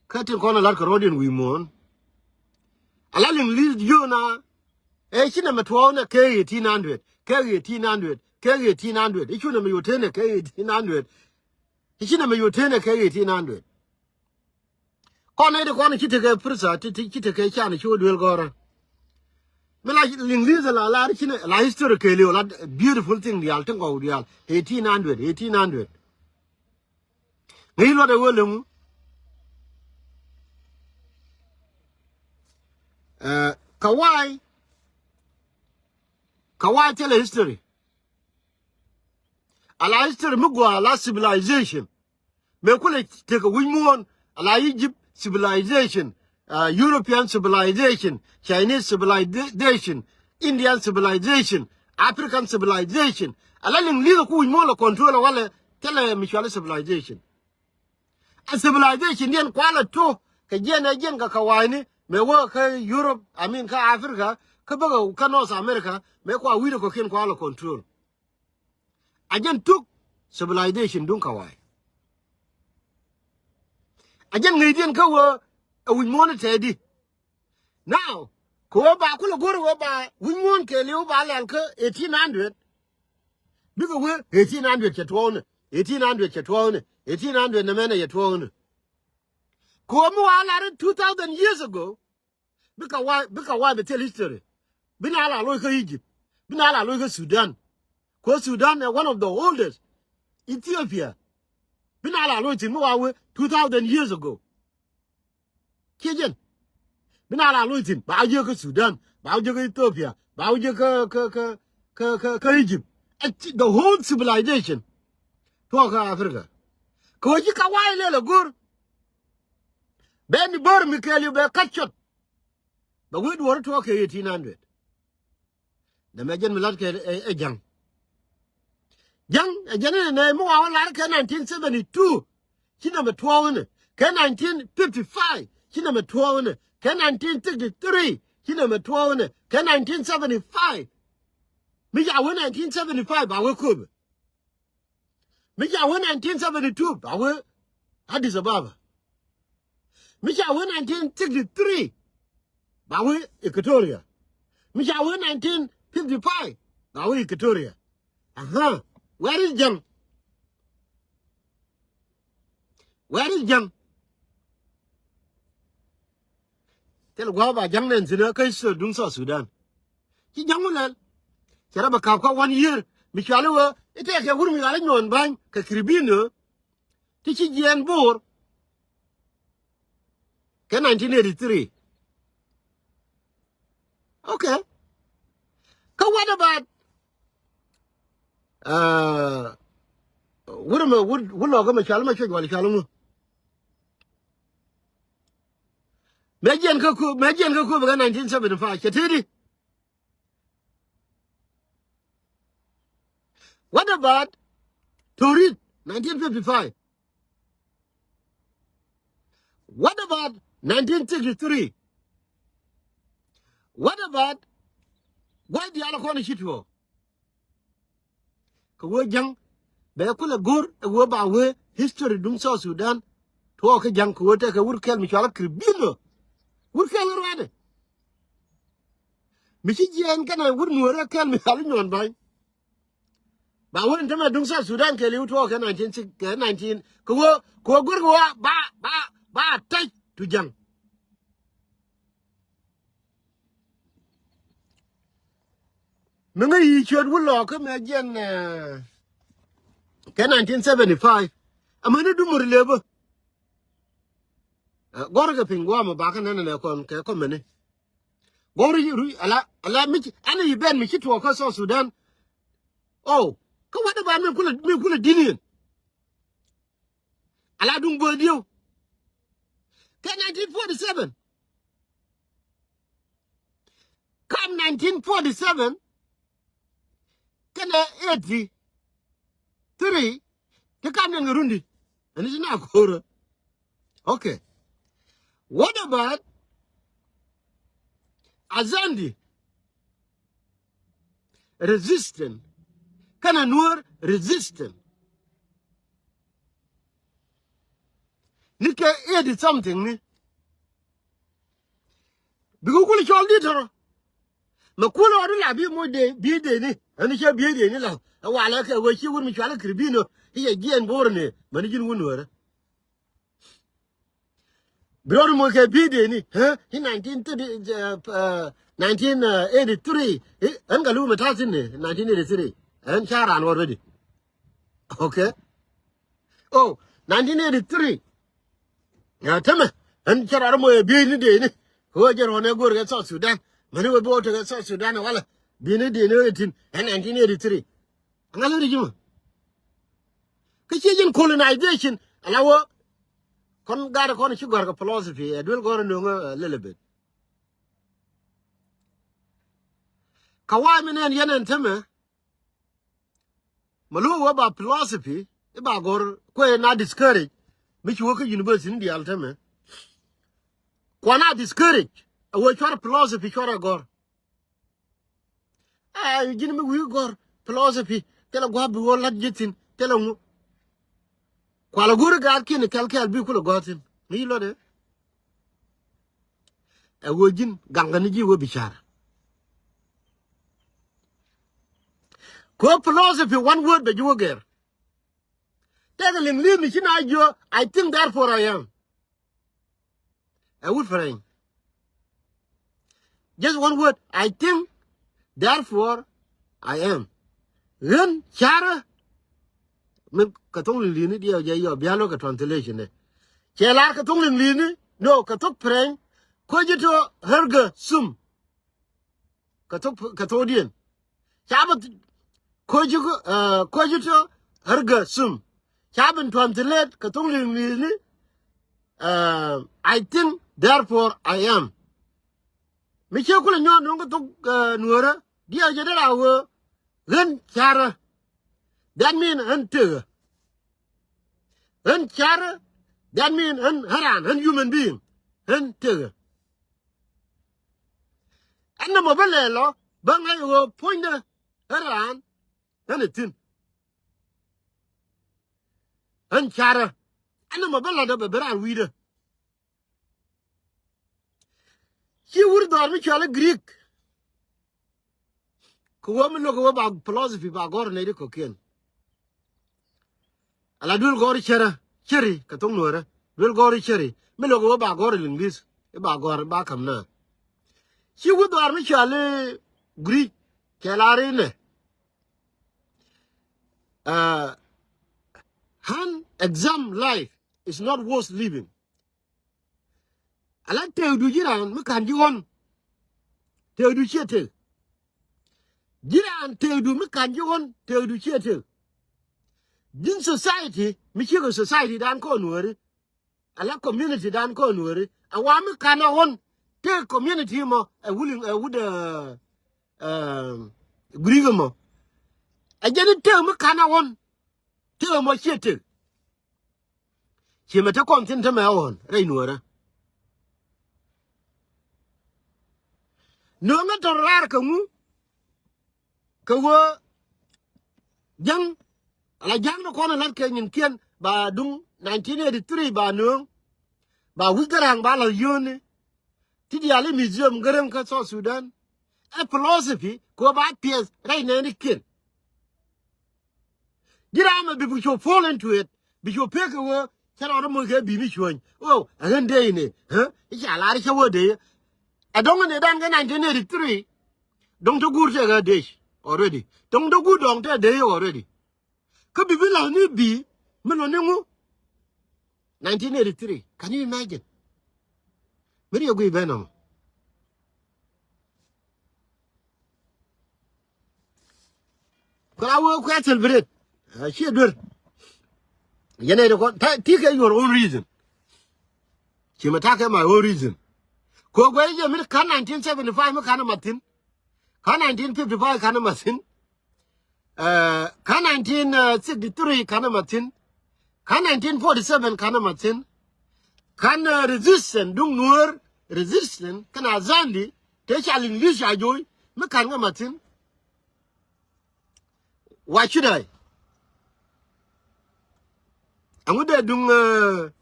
kä tin kɔn a lar kɛ rɔ̱diɛn wi̱i̱ muɔ̱ɔ̱n. Ala liŋ li̱th jiöna. Ɛ ci nɛmɛ tuɔɔk nɛ kɛ eighteen hundred, kɛ eighteen hundred, kɛ eighteen hundred. I̱ cu nɛmɛ yo̱tënɛ kɛ eighteen hundred. I̱ ci nɛmɛ yo̱tënɛ kɛ eighteen hundred. Kɔn nɛy ti kɔn ci tekɛ pursa, ti, ti, ci tekɛ can ci wä duel gɔrä. Mi la liŋ li̱th la lar ci nɛ la history kɛɛliw la beautiful thing diaal ti ŋɔw diaal. Eighteen hundred, eighteen hundred. Ŋäc luɔt ɛ wee leŋu. Ɛ, Kawai. Kawai thilɛ history. Ala history mi gɔaa la civilization. Mëë kulɛ tekɛ wi̱c muɔ̱ɔ̱n ala Egypt civilization, uh, European civilization, Chinese civilization, Indian civilization, African civilization. Ala liŋ li̱th ku wi̱c muɔ̱ɔ̱n la control walɛ thilɛ mi cuali civilization. A civilization diɛn kualɛ to kɛ jiɛn ɛ jiɛn kɛ kawayni mɛ wä kä Europe, I mean kä Africa, kä bäkɛ kä North America, mɛ kua wi̱i̱dɛ kɔkiɛn kualɛ control. A jɛn tuk civilization duŋ kawai. A jɛn ŋäcdiɛn kä wä ɛ wi̱c muɔ̱ɔ̱n tɛɛdi. Now kɛ wä ba kulɛ go̱r wä ba wi̱c muɔ̱ɔ̱n kɛɛliw ba lɛl kä eighteen hundred. Bikɛ wee eighteen hundred cɛ tuɔɔkni, eighteen hundred cɛ tuɔɔkni, eighteen hundred nɛmɛnɛ cɛ tuɔɔkni. Kɛ wä mi wa lar two thousand years ago. Bikɛ wa, bikɛ wa bi thil history. Bi na la loc kä Egypt. Bi na la loc kä Sudan. Kɛ wä Sudan ɛ one of the oldest. Ethiopia. Bi na la loc thi̱n mi wa wee two thousand years ago. Ciɛ jɛn. Bi na la loc thi̱n ba wä jiäk kä Sudan, ba wä jiäk kä Ethiopia, ba wä jiäk kä, kä, kä, kä, kä, kä Egypt. Ɛ ci, the whole civilization tuɔɔk kä Africa. Kɛ wä ci kawai lɛl ɛ go̱r. Bɛ ni bär mi kɛɛliw bɛ kä cot. Bɛ wee duɔ̱ɔ̱r tuɔɔk kɛ eighteen hundred. Dämɛ jɛn mi lat kɛ ɛ, ɛ ja̱ŋ. Ja̱ŋ ɛ jɛn inɛ nɛ mi wa wä lar kɛ nineteen seventy two. Ci nɛmɛ tuɔɔk inɛ. Kɛ nineteen fifty five. Ci nɛmɛ tuɔɔk inɛ. Kɛ nineteen sixty three. Ci nɛmɛ tuɔɔk inɛ. Kɛ nineteen seventy five. Mi ca wee nineteen seventy five ba wee kööbɛ. Mi ca wee nineteen seventy two ba wee Addis Ababa. Mi ca wee nineteen sixty three ba wee Equatoria. Mi ca wee nineteen fifty five ba wee Equatoria. Aha. Where is Ja̱ŋ? Where is Ja̱ŋ? Thil gua̱a̱ ba Ja̱ŋ nɛn thi̱n kä history duŋ South Sudan. Ci Ja̱ŋ wä lɛl. Cɛ rɔ bɛ ka̱p kä one year. Mi cuali wä i̱ tɛkɛ wur mi cuali nyuɔn ba̱ny kɛ Kiribino. Ti ci jiɛɛn Bor. Kɛ nineteen eighty three. Okay. Kä what about, uh, wur mɛ wur, wur lɔkä mɛ cuali mɛ cuec wal cuali ŋu? Mɛ jiɛn kä ku, mɛ jiɛn kä ku bɛ kä nineteen seventy five cɛ teti. What about Torit nineteen fifty five? What about nineteen sixty three? What about gua̱c diaal kɔn ci tuɔɔk? Kɛ wee Ja̱ŋ bɛ kulɛ go̱r ɛ wee ba wee history duŋ South Sudan. Tuɔɔk kä Ja̱ŋ kɛ wee tekɛ wur kɛl mi cual Kiribino. Wur kɛl ruaadɛ. Mi ci jiɛɛn kɛnɛ wur nuɔrɛ kɛl mi cual nyuɔn ba̱ny. Ba wä ni tämɛ duŋ South Sudan kɛ li̱w tuɔɔk kɛ nineteen sixty, kɛ nineteen, kɛ wä, kɛ wä go̱r kɛ wä ba, ba, ba attach to Ja̱ŋ. Mi ŋäc yi ciöt wä lɔɔk kä mɛ jiɛn, eh, kɛ nineteen seventy five. Amäni dumur lëpä. Eh, gɔr kɛ piny guamä ba kä nɛn nɛ kɔn kɛ kɔmɛni. Gɔr ru ala, ala mi ci, ɛn yi ben mi ci tuɔɔk kä South Sudan. Oh, kä what about mi kulɛ, mi kulɛ dini yɛn? Ala duŋ bööth dieu. Kɛ nineteen forty seven. Kam nineteen forty seven kɛnɛ eighty three, ti kam niɛn kɛ rundi. Ɛn ti na ko̱rä. Okay. What about Azandi resistance? Kɛnɛ Nuer resistance? Ni kɛ eighty something ni. Bikɛ kulɛ cɔl dit tɔrɔ. Mɛ kulɛ ɣɔt la bi moc dee, bi dee ni. Ɛn cɛ bi dee ni la. Ɛ walɛ kɛ wee ci wur mi cual Kiribino. I̱ cɛ jiɛn Bor ni. Mɛn ji̱n wun wärä. Bi rɔɔd moc kɛ bi dee ni. Hɛ? I̱ nineteen thirty, eh, eh, nineteen eighty three. I̱ ɛn kɛ lu mɛ ta̱a̱ thi̱n ni nineteen eighty three. Ɛn ca raan already. Okay. Oh, nineteen eighty three. Ya tämɛ. Ɛn cɛ rɔɔdɛ moc ɛ bieyni deni. Ɣöö jɛ rɔɔdɛ go̱o̱r kɛ South Sudan. Mäni wee bi wä tekɛ South Sudan walɛ. Bieyni deni ɣöö tin. Ɛn nineteen eighty three. Aŋa lɛ ri ji̱ mɔ. Kä ciɛ ji̱n colonization. Ala wä. Kɔn gat kɔn ci gɔ̱a̱r kɛ philosophy. Ɛ duel gɔ̱a̱r nöŋä a little bit. Kä wa̱a̱ mi nɛn yɛn ɛn tämɛ. Mɛ lo̱k wä ba philosophy i̱ ba gɔ̱r kuɛ na discourage. Mi ci wä kä university ni diaal tämɛ. Kuan a discourage a wä cuarɛ philosophy cuarɛ gɔ̱r. Ɛ ji̱n mi wi̱i̱ gɔ̱r philosophy thilɛ gua̱a̱p bi wä la̱t ji̱ thi̱n thilɛ ŋu. Kualɛ go̱ri gaat kiɛn kɛl kɛl bi kulɛ gɔ̱r thi̱n ŋi̱i̱c lotdɛ. Ɛ ɣöö ji̱n gaŋkɛ ni ji̱ wä bi ca̱r. Kɛ ɣöö philosophy one word bɛ ji̱ wä gɛr. Tɛkɛ liŋ li̱i̱m ni ci na jiö, I think therefore I am. Ɛ wut French. Just one word, I think therefore I am. Ɣän ca̱rä. Mi kɛ thoŋ li̱ŋ li̱i̱ni diɛw jɛ yɔ bia lo̱k kɛ translation dɛ. Cɛ lar kɛ thoŋ li̱ŋ li̱i̱ni, no, kɛ thok French. Cogito ergo sum. Kɛ thok, kɛ thokdiɛn. Ca bi th-, cogito, ɛ, cogito ergo sum. Ca bi translate kɛ thoŋ li̱ŋ li̱i̱ni, ɛ, I think therefore I am. Mi ciɛ kulɛ nyɔɔt nuɔ̱ŋ kɛ thok, ɛ, nuäärä diɛw jɛ dee ra ɣöö ɣän ca̱rä. That mean ɣän tekɛ. Ɣän ca̱rä. That mean ɣän, ɣän raan, ɣän human being. Ɣän tekɛ. Ɛn nɔmɔ bä lɛl ɔ bä ŋa̱c ɣöö puɔ̱nydä ɣän raan ɣän ɛ thi̱n. Ɣän ca̱rä. Ɛn nɔmɔ bä la̱tdä bɛ bi raan wi̱i̱dä. Ci wur dhɔr mi cɔal i̱ Greek. Kɛ wä mi lo̱k kɛ wä ba philosophy ba gɔ̱r nɛy ti kɔ̱kiɛn. Ala duel gɔ̱r i̱ cärä, cäri kɛ thoŋ nuäärä. Duel gɔ̱r i̱ cäri mi lo̱k kɛ wä ba gɔ̱r i̱ liŋli̱th i̱ ba gɔ̱r ba ka̱m nä. Ci wä dhɔaar mi cɔal i̱ Greek cɛ lar inɛ. Ɛ, ɣän exam life is not worth living. Ala tëëkdu ji̱ raan mi ka̱n ji̱ ɣɔ̱n. Tëëkdu ciɛ tëëk. Ji̱ raan tëëkdu mi ka̱n ji̱ ɣɔ̱n, tëëkdu ciɛ tëëk. Ji̱n society mi ciekɛ society dan kɔn wääri. Ala community dan kɔn wääri. Ɛ wa mi ka̱n ɛ ɣɔ̱n tëëk community mɔ ɛ wuli ɛ wut ɛ, ɛ, Greek mɔ. Ɛ jɛn i̱ tëëk mi ka̱n ɛ ɣɔ̱n. Tëëk mɔ ciɛ tëëk. Ciɛ mɛ te kɔn thi̱n te mɛ ɣɔ̱n rɛy nuäärä. Nööŋä tɔ̱ raar kɛ ŋu kɛ wee jäŋ. Ala ja̱ŋ ni kɔn in la̱t kɛ nyinkiɛn ba duŋ nineteen eighty-three ba nööŋ. Ba wi̱c Gäräŋ ba la̱th yio̱o̱ni. Ti diaal i̱ museum Gäräŋ kä South Sudan. Ɛ philosophy kɛ wee ba piɛth rɛy nɛɛnikiɛn. Ji̱ ram ɛ bi bi cu fall into it. Bi cu pek kɛ wee cɛ rɔɔdɛ moc kɛ bi mi cuɔ̱ny. Oh, ɛ ɣän dee inɛ. I̱ ca lar i̱ cä wee dee. Ɛ dɔ̱ŋ inɛ dan kɛ nineteen eighty-three. Dɔ̱ŋ te guur tɛ ɣä dee already. Dɔ̱ŋ te guur dɔ̱ŋ tɛ dee already. Kä bi bi la̱th ni bi mi lɔ ni ŋu. Nineteen eighty-three. Can you imagine? Mi riɛ guiy ben ɔmɔ. Kula wee kuɛ celebrate. Ciɛ duer. Yɛn ɛ ti kɛ your own reason. Ci mɛ takɛ my own reason. Kɛ guɛ jɛ mi kan nineteen seventy-five mi kan ma thin. Kan nineteen fifty-five kan ma thin. Ɛ, kan nineteen sixty-three kan ma thin. Kan nineteen forty-seven kan ma thin. Kan, ɛ, resistance duŋ Nuäär resistance kan Azande te ca liŋ li̱th ca jo̱o̱c mi kan ŋa ma thin. Wa ci da̱a̱c. Aŋu dee duŋ, ɛ,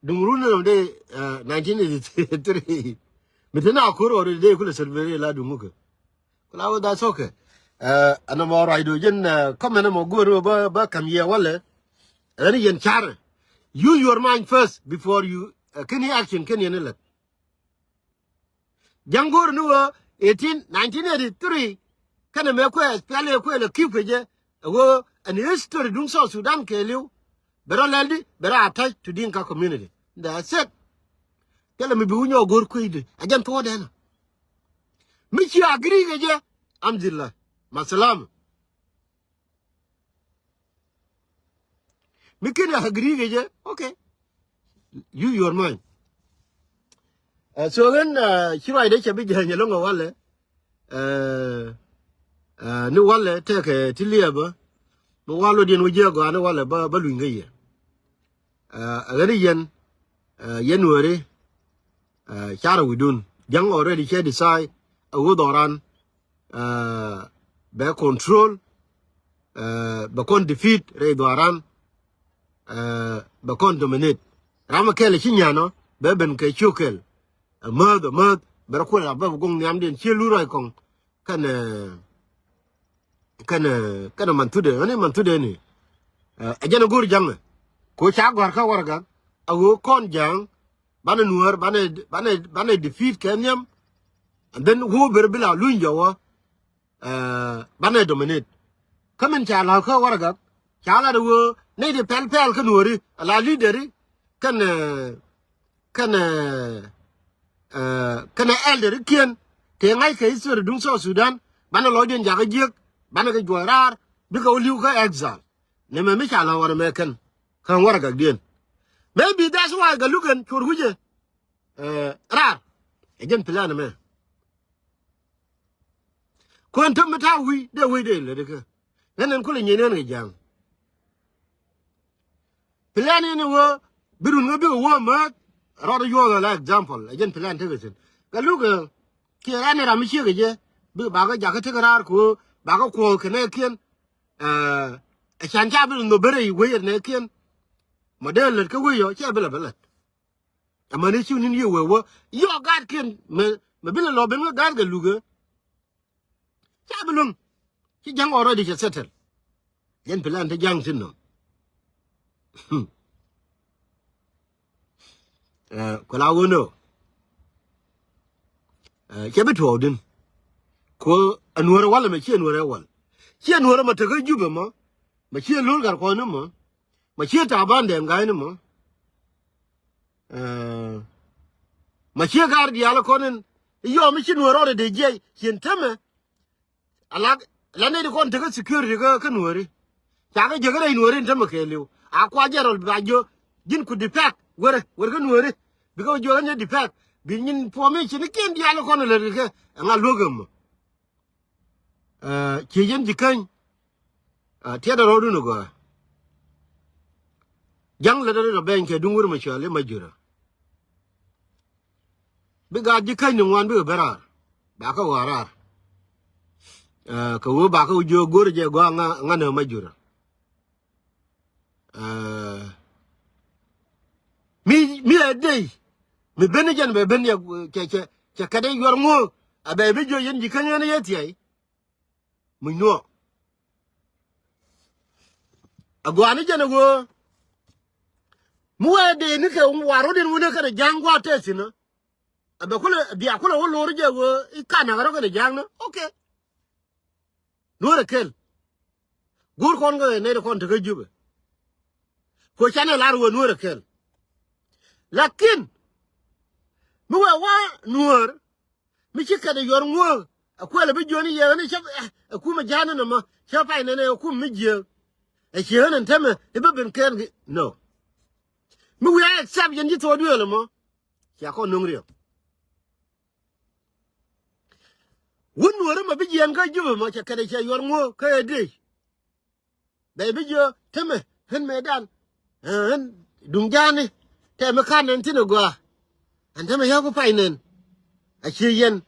duŋ run ni de, ɛ, nineteen eighty-three. Mi te na kor ɔ de kulɛ celebrate la duŋ kɛ. Kula wee that's okay. Ɛ, ɛn ɛmɔ ruacdu jɛn, ɛ, comment ɛmɔ guɔ̱r ba, ba ka̱m yɛ walɛ. Ɛn yɛn ca̱rɛ. Use your mind first before you, ɛ, kɛn action kɛn yɛn ilät. Ja̱ŋ go̱o̱r ni wee eighteen, nineteen eighty-three. Kɛnɛ mëë kuɛ S P L A kuɛ lɛ ki̱p kɛ jɛ. Ɛ wee ɛn history duŋ South Sudan kɛɛliw. Bɛ rɔ lɛl di, bɛ rɔ attach to Dinka community. That's it. Thilɛ mi bi wä nyɔk go̱o̱r kui̱dɛ. A jɛn thuɔ̱ɔ̱dɛ nɔ. Mi ci agree kɛ jɛ. Alhamdulillah. Masalama. Mi ken agree kɛ jɛ, okay. Use your mind. Ɛ, so ɣän, ɛ, ci ruacdɛ cɛ bi jääny ɛlɔ̱ŋ ɛ walɛ. Ɛ, ɛ, ni walɛ tɛkɛ ti liɛpä. Bi wal wä diɛn wä jiɛ gɔaa ni walɛ bä, bä luny kä yɛ. Ɛ, ɣän i̱ yɛn, ɛ, yɛn wääri, ɛ, carɛ wi̱dun. Ja̱ŋ already cɛ decide, ɛ, ɣöö dhɔran, ɛ, bɛ control, ɛ, bɛ kɔn defeat rɛy dhɔran, ɛ, bɛ kɔn dominate. Ram ɛ kɛl ɛ ci nyan ɔ, bɛ ben kɛ ciök kɛl. Ɛ, määth, ɛ, määth, bɛ rɔ kuɛl a bä bi goŋ nhiamdiɛn cië lur ruac kɔŋ. Kɛn, ɛ, kɛn, ɛ, kɛn ɛ man thudɛ, ɣän i̱ man thudɛ ni. Ɛ, ɛ jɛn ɛ go̱o̱r ja̱ŋ ɛ. Ko ca gɔ̱a̱r kä warɛgak, a ɣöö kɔn ja̱ŋ, banɛ nuäär, banɛ, banɛ, banɛ defeat kɛ nhiam. And then who ber bi la luny jɔwä, ɛ, banɛ dominate. Kä min ca la̱k kä warɛgak, ca lat ɛ ɣöö nɛy ti pɛl pɛl kä nuääri, a la leaderi, kɛn, ɛ, kɛn, ɛ, ɛ, kɛn ɛ elderikiɛn, tëë ŋa̱ckɛ history duŋ South Sudan, banɛ lɔcdiɛn jakä jiäk, banɛ kɛ juɔc raar, bikɛ wä li̱w kä exile. Nɛmɛ mi ca la̱k warɛ mɛ kɛn, kä warɛgakdiɛn. Maybe that's why Gatluak ɛn cuɔr wi̱cɛ, ɛ, raar. Ɛ jɛn plan mɛ. Kuɛn täm mi ta̱a̱ wi̱i̱ dee wec dee lätdä kä. Ɣän ɛn kulɛ nyin ɣän kɛ ja̱a̱ŋ. Plan in wä bi run ŋä bikɛ wä määth. Rɔɔd yuɔth ala example. Ɛ jɛn plan tekɛ thi̱n. Gatluak ɛ kiɛ ran ɛ ram mi ciek ɛ jɛ. Bikɛ bakä jakä tekɛ raar kɛ wä bakä kuɔth kɛ nɛɛkiɛn. Ɛ, ɛ can ca bi nhop ben rɛy wec ɛ nɛɛkiɛn. Mɔ dee lät kä wec yɔ cɛ bi lɛ bä lät. Amäni ci wä ni̱n yiëë wee wä yɔɔk gaatkiɛn mɛ, mɛ bi lɛ lɔ ben kä gaat Gatluak ɛ. Ca bi luäŋ. Ci ja̱ŋ already cɛ settle. Yɛn plan te ja̱ŋ thi̱n nɔ. Ɛ, ku la wä nɔ. Ɛ, cɛ bi tuɔɔk din. Ku ɛ nuäärä walɛ mɛ ciɛ nuäärä wal. Ciɛ nuäärä mɛ tekä Jubɛ mɔ. Mɛ ciɛ lo̱l gat kuɔ̱n ni mɔ. Mɛ ciɛ Taban Dɛŋ Gai ni mɔ. Ɛ, mɛ ciɛ gaar diaal kɔn in. Yɔm mi ci nuäärä rɔ dee jiɛc cien tämɛ. Ala, la nɛy ti kɔn tekä security kä, kä nuääri. Ca kɛ jiäk rɛy nuääri in tämɛ kɛɛliw. A kua jɛ rɔl ba jiök ji̱n ku defect. Wër, wër kä nuääri. Bikɛ jiök ni defect. Bi nyin puɔ̱mi ci ni kiɛn diaal kɔn lät kɛ. Ɛŋa luäk ɛmɔ. Ɛ, ci yɛn ji̱ käny. Ɛ, tiɛt rɔɔdun ɛ gɔaa. Ja̱ŋ lät rɔ bɛny kɛ duŋ wur mɛ cuali mɛ jurä. Bi gaat ji̱ käny ni ŋuan bikɛ ben raar. Ba kä ɣɔaa raar. Ɛ, kɛ ɣöö ba kä jiök go̱o̱r jɛ gɔaa ŋa, ŋa nɛ mɛ jurä. Ɛ, mi, mi ɛ dey. Mi ben jɛn bɛ ben yɛ cɛ, cɛ, cɛ kɛt ɛ yuɔr ŋuɔ. A bɛ bi jiök yɛn ji̱ käny ɛn yɛ thiɛy. Muc nuɔ. A gɔaa ni jɛn ɛ ɣöö mi wee dee ni kɛ war rot in wun ɛ kɛn ɛ ja̱a̱ŋ gua̱a̱th tɛth thi̱n ɛ. A bɛ kulɛ bia kulɛ wä lo̱r jɛ ɣöö i̱ kan ɛ ɣän rɔ kɛn ɛ ja̱a̱ŋ ni. Okay. Nuäär ɛ kɛl. Go̱o̱r kɔn kɛ nɛy ti kɔn tekä Jubɛ. Ku canɛ lar ɣöö nuäär ɛ kɛl. Lakin mi wee wa nuäär mi ci kɛt ɛ yuɔr ŋuɔ̱ɔ̱k. A kuɛl ɛ bi jiöni yɛ ɣän ɛ cä, ɛ kumɛ ja̱a̱n ni nɔmɔ cä pay nɛn ɛ kum mi jiääk. Ɛ ci ɣän ɛn tämɛ i̱ bä ben kɛɛl gi nɔ. Mi wi̱i̱ a accept yɛn ji̱ thuɔɔk duëël ɛmɔ. Cia kɔn no̱ŋ riɛm. Wun nuɔ̱ɔ̱ri mɔ bi jiɛɛn kä Jubɛ mɔ cɛ kɛn ɛ cɛ yuɔr ŋuɔ̱ɔ̱k kä ɛ dec. Bɛ bi jiö tämɛ ɣän mëëdan. Ɣän duŋ ja̱a̱ni tɛmɛ ka̱n nɛn thi̱n ɛ gɔaa. Ɛn tämɛ yäku pay nɛn. A ci yɛn.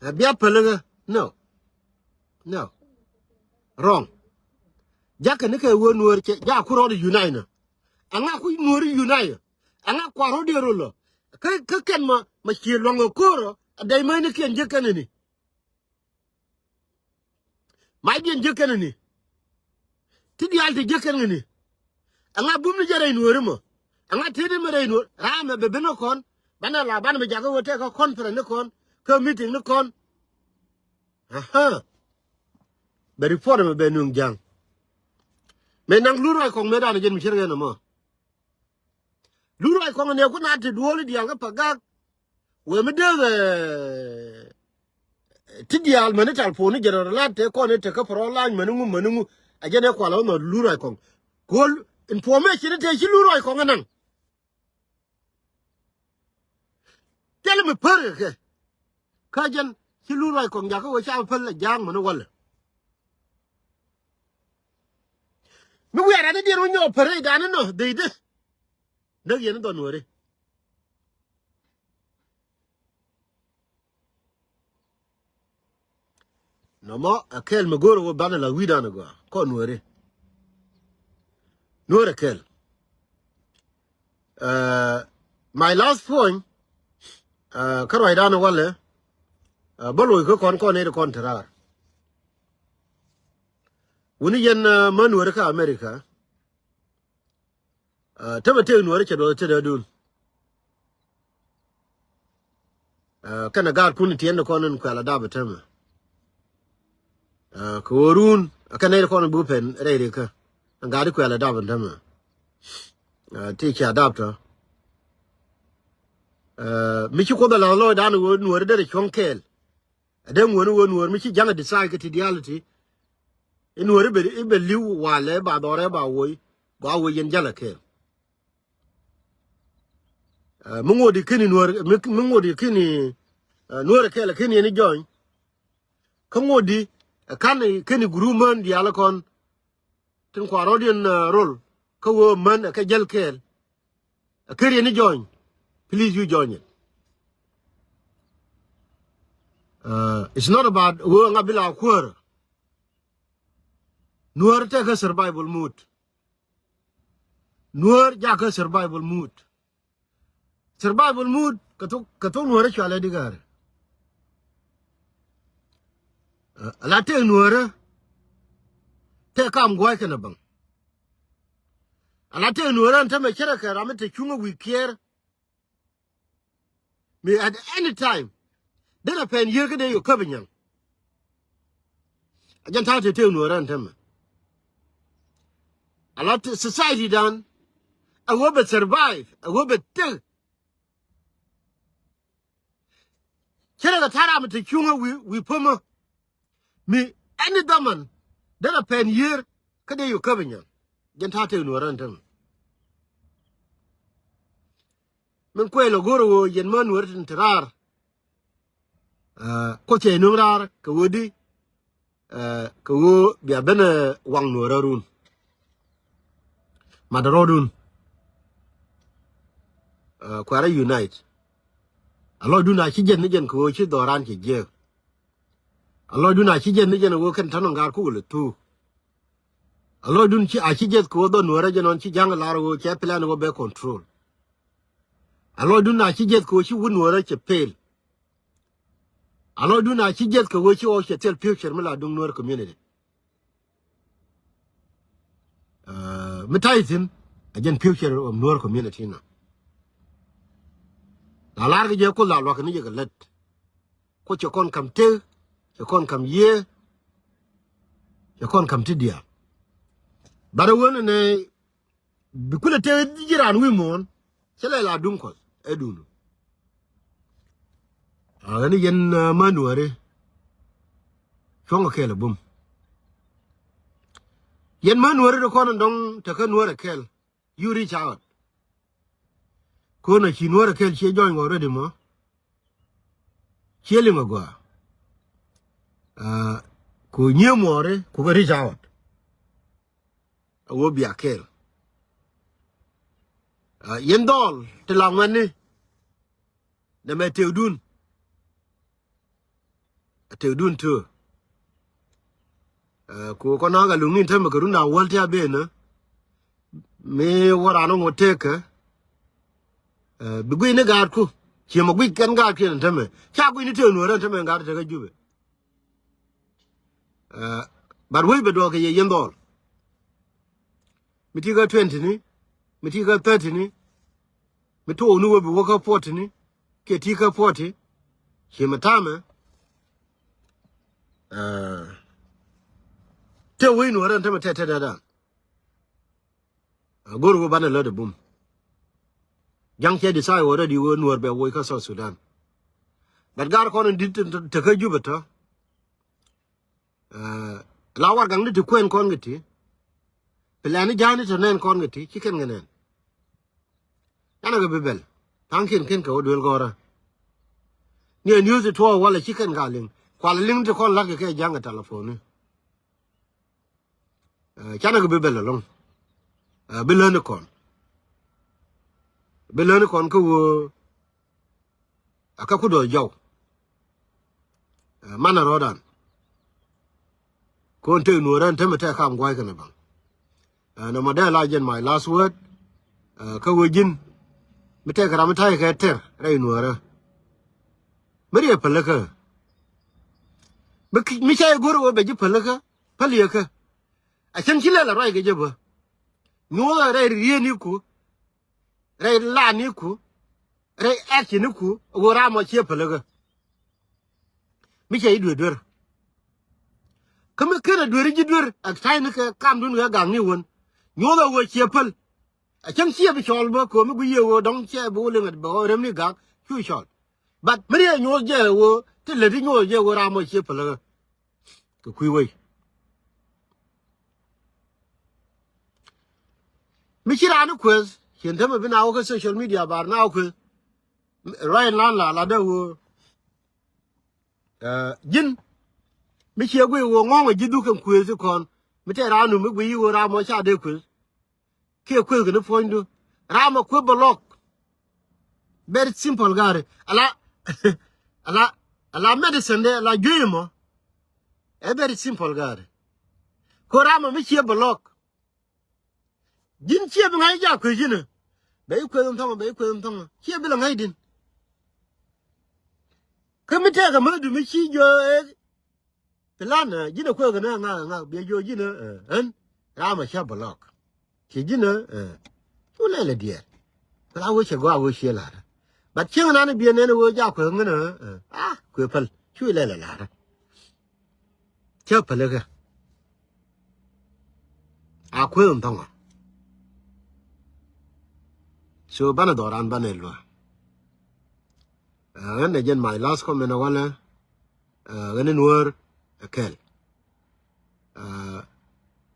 A bia päl ɣä. No. No. Wrong. Jakä ni kɛ wä nuɔ̱ɔ̱r cɛ jaku rɔɔd unite nɔ. Aŋa ku nuɔ̱ɔ̱r unite. Aŋa kua̱r rɔɔd yɛ rol lɔ. Kä, kä kɛn ma, ma ci luaŋ ɛ ko̱o̱rɔ. A dɛy mäni kiɛn jiäk kɛn ni. Mac diɛn jiäk kɛn ni. Ti diaal ti jiäk kɛn ni. Ɛŋa bum ni jɛ rɛy nuɔ̱ɔ̱ri mɔ. Ɛŋa tëëdi mi rɛy nuɔ̱ɔ̱r. Raamɛ bɛ ben kä kɔn. Banɛ la banɛ mi jakä wä tɛk kä conference ni kɔn. Kä meeting ni kɔn. Aha. Bɛ report mɛ bɛ nuŋ ja̱ŋ. Mɛ naŋ lur ruac kɔŋ mëëdan jɛn mi cir kɛn ɛmɔ. Lur ruac kɔŋ ni ku na ti duɔ̱ɔ̱li diaal kä Pagak. Wee mi dee, eh, ti diaal mäni tal puɔ̱ni jɛn rɔ lat tëë kɔn i̱ tekä pärɔ lany mäni ŋu mäni ŋu. A jɛn ɛ kual ɣä nhɔt lur ruac kɔŋ. Kuɔl information i̱ tëë ci lur ruac kɔŋ ɛ naŋ. Ti mi pär kɛ kɛ. Kä jɛn ci lun ruac kɔŋ jakä wee ca päl la ja̱a̱ŋ män walɛ. Mi wiarani diɛn wä nyɔk pär rɛy dani nɔ dhecdä. Näk yɛn dhɔ Nuääri. Nɔmɔ ɛ kɛl mi go̱o̱r wä banɛ la wi̱dan gɔaa kɔn Nuääri. Nuäär ɛ kɛl. Uh, my last point, uh, kä ruacdan walɛ, uh, bä loc kä kɔn kɔn nɛy ti kɔn te raar. Wuni yɛn, uh, män Nuääri kä America. Uh, tämɛ tëë Nuääri cɛ duɔth tetdädun. Uh, kɛnɛ gaatkun tiɛn kɔn in kuɛl a dap tämɛ. Uh, kɛ ɣöö run a kɛnɛ kɔn in buk pɛn rɛy rikä. Ɛn gaat in kuɛl a dap tämɛ. Uh, ti cia dap tɔ. Uh, mi ci Kuoth a la̱th lɔcdan ɣöö Nuääri derɛ cuɔ̱ŋ kɛɛl. Ɛ dee ŋuɔ̱ni ɣöö Nuäär mi ci ja̱ŋ a decide kɛ ti diaal ti. I̱ Nuäär i̱ bɛ, i̱ bɛ li̱w walɛ ba dhɔrɛ ba woc gɔaa woc yɛn jäl a kɛɛl. Uh, mi ŋot di kini Nuäär, mi, mi ŋot di kini, uh, Nuäär a kɛɛl a kini yɛn i̱ jɔny. Kä ŋot di, uh, kan kini group män diaal kɔn. Tin kua̱r rɔ̱diɛn, uh, rol kä ɣöö män ɛ kɛ jäl kɛɛl. A kër yɛn i̱ jɔny. Please you join it. Uh, it's not about ɣöö ŋa bi la kuäär. Nuäär tekɛ survival mode. Nuäär jakä survival mode. Survival mode kɛ thok, kɛ thok Nuäärä cualɛ di gäärä. Uh, ala tëë Nuäärä tëë kam gua̱a̱c kɛnɛ baŋ. Ala tëë Nuäärä ɛn tämɛ cärɛ kɛ ram mi te cuŋä wi̱i̱ kiɛɛr. Mi at any time derɛ pɛn yiër kä dee yɛ käp inyaŋ. A jɛn ta̱a̱ te tëë Nuäärä ɛn tämɛ. A la te society dan a ɣöö bɛ survive, a ɣöö bɛ tek. Cɛ rɛ kɛ ta̱a̱ ram mi te cuŋä wi̱i̱, wi̱i̱ pämä. Mi ɛn i̱ dhaman derɛ pɛn yiër kä dee yɛ käp inyaŋ. Jɛn ta̱a̱ tëë Nuäärä ɛn tämɛ. Min kuɛl ɛ go̱r ɛ ɣöö yɛn män Nuäärä tin te raar. Uh, Kuoth cɛ nuŋ raar kɛ ɣöö di, uh, kɛ ɣöö bia ben, uh, waŋ Nuäärä run. Mat rɔɔdun. Uh, kuɛrä unite. A lɔcdun a ci jiɛth ni jɛn kɛ ɣöö ci dhɔran cɛ jiɛk. A lɔcdun a ci jiɛth ni jɛn ɣöö kɛn tɔ̱nɔ ŋa̱r kukɛ lɛ thuk. A lɔcdun ci, a ci jiɛth kɛ ɣöö dhɔ Nuäärä jɛn ɣän ci ja̱ŋ lar ɣöö cɛ plan ɣöö bɛ control. A lɔcdun a ci jiɛth kɛ ɣöö ci wut Nuäärä cɛ pel. A lɔcdun a ci jiɛth kɛ ɣöö ci ɣɔw cɛ thil future mi la duŋ Nuäär community. Uh, mi ta̱y thi̱n a jɛn future of Nuäär community nɔ. La lar kɛ jɛ Kuoth la luakä ni jɛ kɛ lät. Kuoth cɛ kɔn kam tek, cɛ kɔn kam yiëë, cɛ kɔn kam ti diaal. But ɛ wen ni bi kulɛ tek ji̱ raan wi̱i̱ muɔ̱ɔ̱n. Cä lɛ la duŋ Kuɔth ɛ duŋdu. A ɣän yɛn, uh, män Nuääri. Cuɔ̱ŋ ɛ kɛɛl ɛ bum. Yɛn män Nuääri di kɔn in dɔ̱ŋ te kä Nuäär ɛ kɛɛl. You reach out. Kɔn a ci Nuäär ɛ kɛɛl ciɛ join wä already mɔ. Ciɛ liŋ a gɔaa. Uh, ku nyiee muɔɔri ku kɛ reach out. A wä bia kɛɛl. Uh, yɛn dhɔl ti la ŋuɛ̈tni. Nɛmɛ tëëkdun. A tëëkdun tëë. Uh, ku kɔn a ka luŋ ni tämɛ kɛ run da̱ŋ wäl ti a ben, uh, mi wä raan ŋot tëëkä. Uh, bi guic ni gaatku. Ciɛ mɛ guic kɛn gaatkiɛn tämɛ. Ca guic ni tëë Nuäärä tämɛ gaat tëëkä Jubɛ. Uh, but wec bɛ duɔ̱ɔ̱k kɛ yɛ yɛn dhɔl. Mi ti kä twenty ni, mi ti kä thirty ni, mi tuɔɔk ni wä bi wä kä forty ni, kiɛ ti kä forty, ci mi tamɛ. Uh, te wec Nuäärä tämɛ tɛt tɛt dada. A go̱r wä banɛ lät ɛ bum. Ja̱ŋ cɛ decide already wä Nuäär bɛ woc kä South Sudan. But gar kɔn in dit te kä Jubɛ tɔ. Uh, la warɛgakni ti kuɛn kɔn kɛ ti. Plan ni ja̱a̱ni tɔ nɛn kɔn kɛ ti ci kɛn kɛ nɛn. Ɛn a kɛ bi bɛl tha̱a̱ŋkiɛn kɛn kɛ wä duel gɔ̱rä. Ni ɛ news ti tuɔɔk walɛ ci kɛn ka liŋ. Kual liŋ ti kɔn la̱t kɛ kɛ ja̱ŋ kɛ telephone ni. Ɛ, canɛ kɛ bi bɛl ɛlɔ̱ŋ. Ɛ, bi län ni kɔn. Bi län ni kɔn kä ɣöö a kä kudɔ jɔw. Ɛ, manɛ rɔɔdan. Kɔn tek nuɔrɛ ɛn temɛ tɛk kam gua̱a̱c kɛnɛ baŋ. Ɛ, nɔmɔ dee la jɛn my last word. Ɛ, kä ɣöö ji̱n mi tɛk ram mi ta̱yɛ kɛ tɛr rɛy nuɔrɛ. Mi riɛ pälikä. Mi ki-, mi ca yɛ go̱r ɣöö bɛ ji̱ pälikä, pälikä. A cäŋ ci lɛl a ruac kɛ jɛ bä. Nyuɔthɛ rɛy rieniku, rɛy laniku, rɛy actioniku, ɣöö ram ɔ ciɛ pälikä. Mi cɛ i̱ duer duer. Kä mi kenɛ duer i̱ ji̱ duer, a ta̱yni kɛ kamdun kɛ gaŋni wän. Nyuɔthɛ ɣöö ciɛ päl. A cäŋ ciɛ bi cɔl bä ko̱mi gui̱c yɛ ɣöö dɔ̱ŋ ciɛ bi wä liŋ bɛ ɣöö rem ni gaŋ cu cɔl. But mi riɛ nyuɔth jɛ ɣöö ti lät i̱ nyuɔth jɛ ɣöö ram ɔ ciɛ pälikä. Kɛ kui̱ wei. Mi ci raan i̱ kueth, cien temɛ bi na wä kä social media bar na wä kueth. Ruac in lan la, la dee wä. Ɛ, ji̱n, mi ciɛ guiy wä ŋɔ̱ŋ a ji̱ dhuk kɛn kueth i̱ kɔn. Mi tɛɛ raan nu mi guiy i̱ wä ram mɔ ca dee kueth. Kiɛ kueth kɛn i̱ puɔ̱nydu. Ram mɔ kueth bɛ lɔk. Very simple gari. Ala, ala, ala medicine de, ala juey mɔ. Ɛ very simple gari. Ko ram mɔ mi ciɛ bɛ lɔk. Ji̱n ciɛ bi ŋa̱c jak kuec ji̱n ɛ. Bɛ i̱ kueth in thɔŋ, bɛ i̱ kueth in thɔŋ. Ciɛ bi lɛ ŋa̱c din. Kä mi tɛkɛ mäthdu mi ci jiö ɛ. Plan ɛ, ji̱n ɛ kueth kɛ ni ŋak, ŋak, biɛ jiö ji̱n ɛ, ɛ, ɛn. Ram ɛ cä block. Ci ji̱n ɛ, ɛ. Cu lɛl ɛ diɛɛr. Kɛ la wee cɛ gɔaa wee ciɛ la̱rä. But cieŋ nan biɛ nɛn wee jak kueth ŋän ɛ, ɛ. Ah, kueth päl. Cu lɛl ɛ la̱rä. Cä pälikä. A kueth in thɔŋɔ. So banɛ dhɔran banɛ luä. Ɛ, ɣän ɛ jɛn my last comment ɛ walɛ, ɛ, ɣän in wär ɛ kɛl. Ɛ,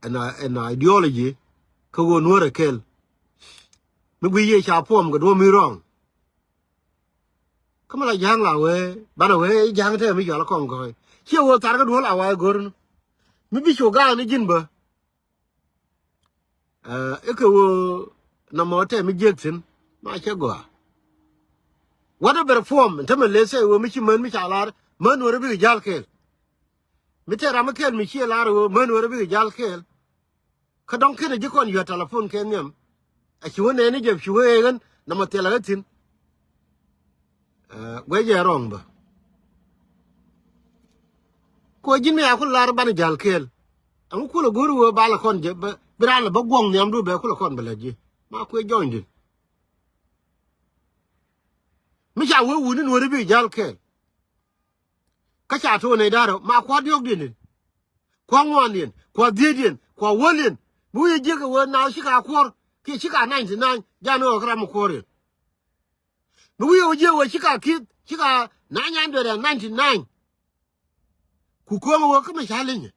ɛn, ɛn ideology kä ɣöö nuɔ̱ɔ̱r ɛ kɛl. Mi guiy yɛ ca puɔm kɛ duɔ̱ɔ̱p mi wrong. Kä mi la ja̱a̱ŋ la wee, banɛ wee ja̱a̱ŋ te mi cɔal kɔŋ gɔ̱ɔ̱y. Ciɛ wee thar kä duɔ̱ɔ̱l a wa̱a̱ go̱r ni. Mi bi cu ga̱a̱ŋ ni ji̱n bä. Ɛ, ikɛ wee nɔmɔ te mi jiek thi̱n, ma cɛ gɔaa. Whatever form, te mi leth sɛ wee mi ci män mi ca lar, män wee rɔ bikɛ ja̱l kɛɛl. Mi te ram mi kɛɛl mi ciɛ lar wee män wee rɔ bikɛ ja̱l kɛɛl. Kä dɔ̱ŋ kenɛ ji̱ kɔn yuɔ̱t telephone kɛ nhiam. A ci wä nɛɛni jɛ ci wä ɣän nɔmɔ thilɛ ɣä thi̱n. Ɛ, guɛc jɛ rɔ̱ŋ bä. Kuɔ ji̱n mi a ku lar banɛ ja̱l kɛɛl. Ɛŋu kulɛ go̱r wee ba lɛ kɔn jɛ bä, bi raan lɛ bä guɔ̱ŋ nhiamdu bɛ kulɛ kɔn bɛ lät ji̱. Ma kuɛ jɔ̱ɔ̱ny din. Mi ca wee wuni nuɔ̱ri bi ja̱l kɛɛl. Kä ca to̱o̱ nɛy da̱rä ma kua̱r diɔ̱k diɛn din. Kua̱ ŋuandiɛn, kua̱ dhiecdiɛn, kua̱ wäliɛn. Mi wi̱i̱ jiäk ɛ wee naath cika kuɔ̱r, kiɛ cika ninety nine, jan ɣɔk ram kuɔ̱riɛn. Mi wi̱i̱ wä jiäk wee cika ki̱th, cika nine hundred and ninety nine. Ku ko̱o̱ŋ wee kä mi ca linyɛ.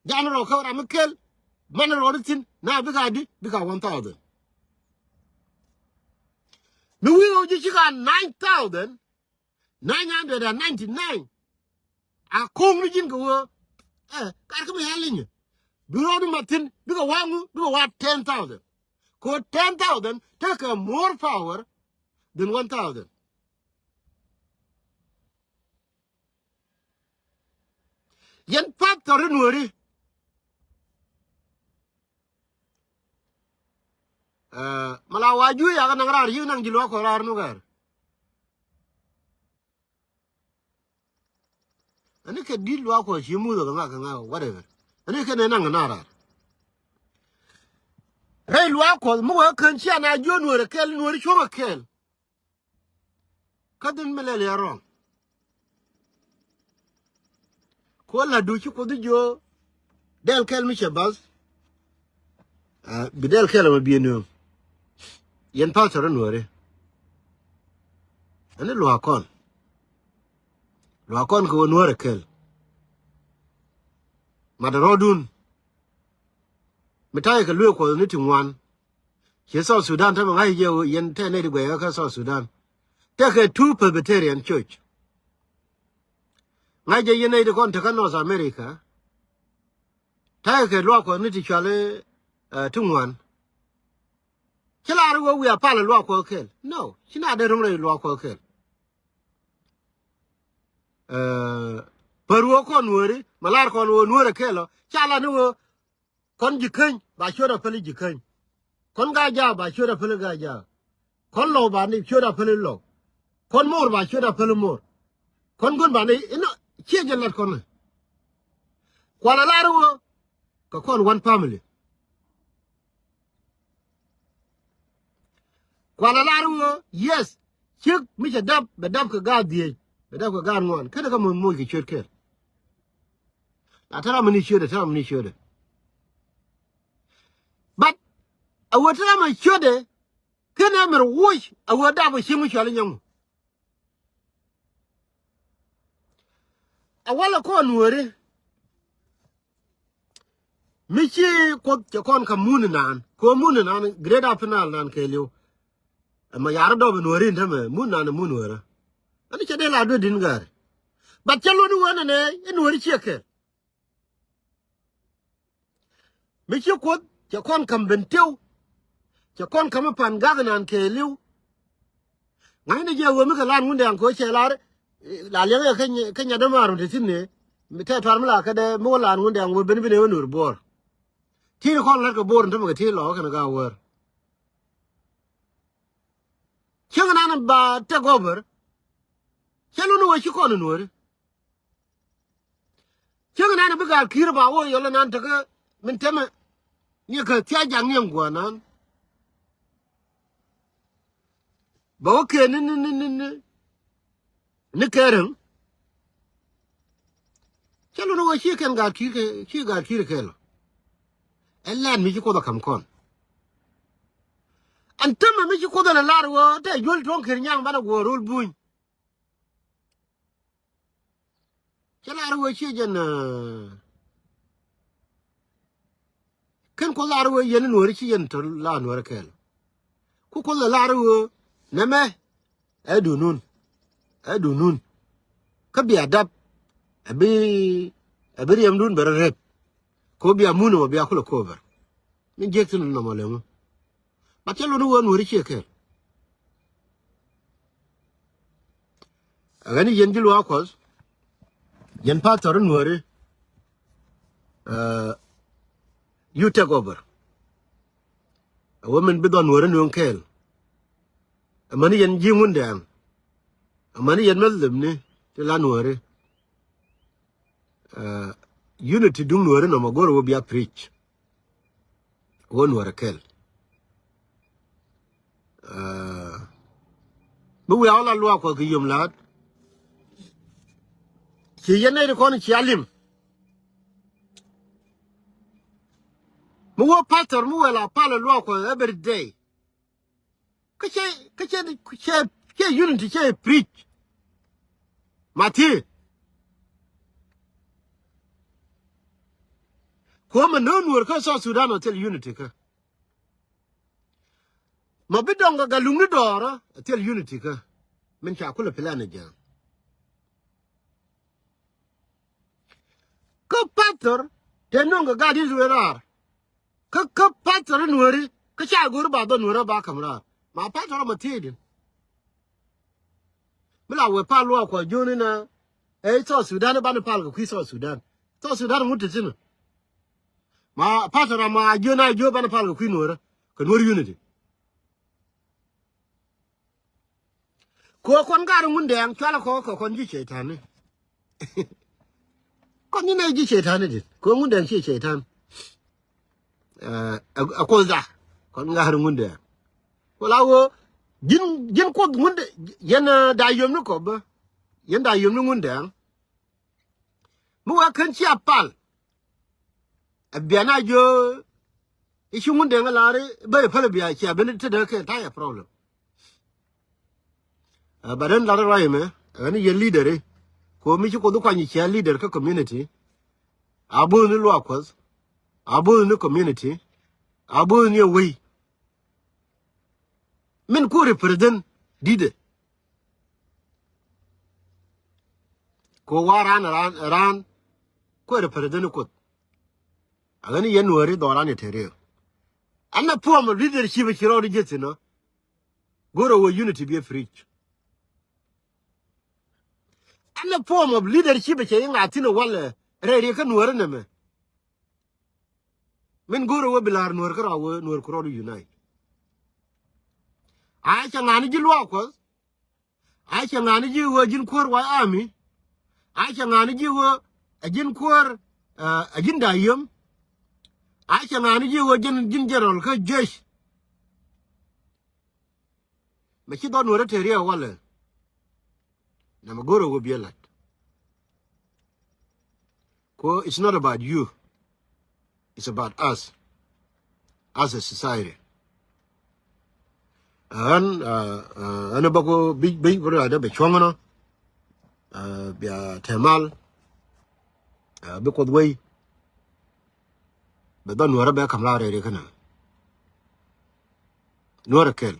Jan rɔ kä ram mi kel, man rɔ ri thi̱n, na bika di, bika one thousand. Mi wi̱i̱ wä jiäk cika nine thousand, nine hundred and ninety nine. A ko̱o̱ŋ ni ji̱n kɛ wee. Ɛ, kar kä mi ca linyɛ. Bi rɔɔdu ma thi̱n, bikɛ waŋu, bikɛ wa ten thousand. Ko ten thousand, tekɛ more power than one thousand. Yɛn path tɔri nuɔri. Ɛ, mala wa juy yakä naŋ raar yi̱k naŋ ji̱ luaak kɔ raar nu gɛr. Ani kɛ di̱t luaak kɔ ci muth kɛ ŋak kɛ ŋak, whatever. Ani kɛ nɛ naŋ kɛ na raar. Rɛy luaak kɔ mi wee kän cia na jiö nuɔri kɛl, nuɔri cuɔ̱ŋ kɛ kɛl. Kä dhin mi lɛl ya wrong. Kuɔ la du ci Kuoth jiö dɛl kɛl mi cɛ bath. Ɛ, bi dɛl kɛl ɛmɛ biɛ nööŋ. Yɛn pastor in nuɔri. Ɛn ni luaak kɔn. Luaak kɔn kɛ wä nuɔrɛ kɛl. Mat rɔɔdun. Mi ta̱yɛ kɛ luëë Kuɔth ni ti ŋuan. Ci South Sudan te mi ŋa̱c jɛ ɣöö yɛn te nɛy ti guɛc kä South Sudan. Tekɛ two Presbyterian church. Ŋa̱c jɛ yɛn nɛy ti kɔn tekä North America. Ta̱yɛ kɛ luaak Kuɔth ni ti cuali, eh, ti ŋuan. Ci lar wee wiaa palɛ luaak Kuɔth kɛl. No, ci na dee ro̱ŋ rɛy luaak Kuɔth kɛl. Eh, pär wee kɔn Nuääri, ma lar kɔn wee Nuäär ɛ kɛl ɔ. Ca lar ni wee kɔn Ji̱käny ba ciöt a päli Ji̱käny. Kɔn Gaa-jaak ba ciöt a päli Gaa-jaak. Kɔn Lɔw ba ni ciöt a päli Lɔw. Kɔn Mor ba ciöt a päli Mor. Kɔn Gun ba ni inɔ ciɛ jɛ lat kɔn. Kualɛ lar wee kɛ kɔn one family. Kualɛ lar wee, yes, ciek mi cɛ dap, bɛ dap kɛ gaat dhieec, bɛ dap kɛ gaat ŋuan. Kä ni kä moc moc kɛ ciöt kɛl. La te ram mi ni ciötdɛ, te ram mi ni ciötdɛ. But a wee te ram mi ciötdɛ, ken ɛ mɛr woc a wee dap kɛ ciek mi cuali nyɔŋ. A walɛ kɔn Nuääri. Mi ci Kuoth cɛ kɔn ka̱m mun inan. Kɛ ɣöö mun inan Greater Upper Nile nan kɛɛliw. Ɛmɛ yarä dɔp in Nuääri in tämɛ mun inan in mun Nuäärä. Ɛn cɛ dee la duet din gäri. But cɛ luni wen ɛnɛ in Nuääri ciɛ kɛl. Mi ci Kuoth cɛ kɔn ka̱m Bentiu. Cɛ kɔn ka̱m i̱ Pangak inan kɛɛliw. Ŋa̱cni jɛ ɣöö mi kɛ lan Ŋundɛŋ kɛ ɣöö cɛ lar, eh, la liɛŋ yɛ kä Nya-, kä Nyadämaar mi te thi̱n ni. Mi tɛt tuar mi la kädɛ mi wä lan Ŋundɛŋ wä ben ben ɛ wä Nuäär Buɔɔr. Ti̱i̱n kɔn la̱t kɛ Buɔɔr in tämɛ kɛ ti̱i̱n lɔkä kɛn kä Awäär. Cäŋ nan ba take over. Cä luni wä ci kɔn in Nuääri. Cäŋ nan bi Gat Ki̱i̱r ba wä yɔl nan tekä min tämɛ. Ni kä thia̱ jaŋ ni ɛn gua̱a̱r nan. Ba wä kɛ ni, ni, ni, ni, ni, ni kɛɛräŋ. Cä luni wä ci kɛn Gat Ki̱i̱r kɛ, ci Gat Ki̱i̱r kɛɛl. Ɛn lɛn mi ci Kuoth ɛ ka̱m kɔn. Ɛn tämɛ mi ci Kuoth ɛn ɛ lar wä te juäl tuɔ̱ŋ Ki̱i̱r Nyaŋ banɛ guɔ rol buny. Cä lar wee ciɛ jɛn, eh, ken Kuoth lar wee yɛn Nuääri ci yɛn tɔ la Nuäärä kɛɛl. Ku Kuoth ɛ lar wee nɛmɛ ɛ duundun. Ɛ duundun. Kä bia dap. Ɛ bi, ɛ bi riɛmdun bɛ rɔ rep. Kɛ ɣöö bia mun ɛmɔ bia kulɛ cover. Min jiäk thi̱n nɔmɔ lɛ ŋu. But cä luni wee Nuääri ciɛ kɛɛl. Ɛ ɣän i̱ yɛn ji̱ luaak Kuɔth, yɛn pastor Nuääri, eh, you take over. Ɛ wä min bi dhɔn Nuääri nööŋ kɛɛl. Amäni yɛn ji̱ Ŋundɛŋ. Amäni yɛn Muslim ni ti la Nuääri. Eh, unity duŋ Nuääri nɔmɔ go̱r wä bia preach. Wä Nuäärä kɛl. Eh, mi wiaa wä la luaak Kuɔth kɛ yom la̱a̱t. Ci yɛn nɛy ti kɔn ci a lim. Mi wä pastor mi wëë la palɛ luaak Kuɔth every day. Kä cɛ, kä cɛ, cɛ, cɛ unity cɛ preach. Ma thiee. Kuɔmɛ no̱o̱ŋ Nuäär kä South Sudan ɔ thil unity kä. Ma bi dɔŋ kɛ Gatluak ni dɔɔrä ɔ thil unity kä. Min ca kulɛ plan ɛ jääŋ. Kä pastor te nööŋ kɛ gat Israel raar. Kä, kä pastor in Nuääri, kä ca go̱r ba dhɔn Nuäärä ba ka̱m raar. Ma pastor ɔmɔ thiecdin. Mi la wee pal luaak Kuɔth jiöni na, ɛ South Sudan, banɛ pal kɛ kui̱ South Sudan. South Sudan ŋut te thi̱n. Ma pastor ama jiön a jiö banɛ pal kɛ kui̱ Nuäärä. Kɛ Nuäär unity. Kɛ ɣöö kɔn gat Ŋundɛŋ cualɛ kɔ kɛ kɔn ji̱ cɛytani. Kɔn ji̱ nɛ ji̱ cɛytani dit. Kɛ ɣöö Ŋundɛŋ ciɛ cɛytan. Eh, ɛ, ɛ Kuothda. Kɔn gat Ŋundɛŋ. Ku la ɣöö ji̱n, ji̱n Kuoth Ŋundɛ-, yɛn, eh, da̱a̱ yom ni kɔp bä. Yɛn da̱a̱ yom ni Ŋundɛŋ. Mi wee kän cia pal. Ɛ bia na jiö i̱ ci Ŋundɛŋ ɛ lar i̱ bä i̱ päl ɛ bia cia ben i̱ tetdä kɛ ta̱yɛ problem. Ɛ, but ɣän lar i̱ ruac ɛmɛ ɣän i̱ yɛ leader i̱. Kɛ ɣöö mi ci Kuoth i̱ kuany i̱ cia leader kä community. A bo̱o̱th ni luaak Kuɔth. A bo̱o̱th ni community. A bo̱o̱th ni ɛ wei. Min ku represent di̱tdɛ. Kɛ wa ran ran ran kuɛ represent Kuoth. A ɣän yɛn Nuääri dhɔran yɛ te riek. Ɛn a form of leadership ci rɔɔd ji̱ thi̱n ɔ. Go̱rɛ wä unity bi a preach. Ɛn a form of leadership cɛ i̱ ŋa̱ thi̱n ɛ walɛ rɛy riek kä Nuääri nɛmɛ. Min go̱o̱rä wä bi la̱r Nuäär kärɔa wä Nuäär ku rɔɔdu unite. A cɛ ŋa̱ni ji̱ luaak Kuɔth. A cɛ ŋa̱ni ji̱ wä ji̱n kuäär White Army. A cɛ ŋa̱ni ji̱ wä a ji̱n kuäär a ji̱n Dayiem. A cɛ ŋa̱ni ji̱ wä ji̱n ji̱n general kä jesh. Mɛ ci dhɔt Nuäärä te riɛk walɛ. Nɛmɛ go̱rɛ wä biɛ la̱t. Ko it's not about you. It's about us as a society. Ɣän ɣän bä ko bi bi bi ruacdä bɛ cuɔ̱ŋ nɔ. Bia te mal bi Kuoth wei. Bɛ dhɔt Nuäärä bɛ ka̱m la rɛy riek kä nɛmɛ. Nuäär ɛ kɛl.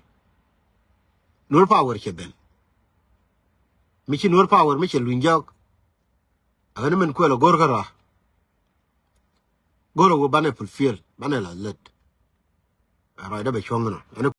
Nuäär power cɛ ben. Mi ci Nuäär power mi cɛ luny jɔk. Ɛ ɣän min kuɛl ɛ go̱r kärɔa. Go̱r ɛ wä banɛ fulfill banɛ la lät. Ɛ ruacdä bɛ cuɔ̱ŋ nɔ.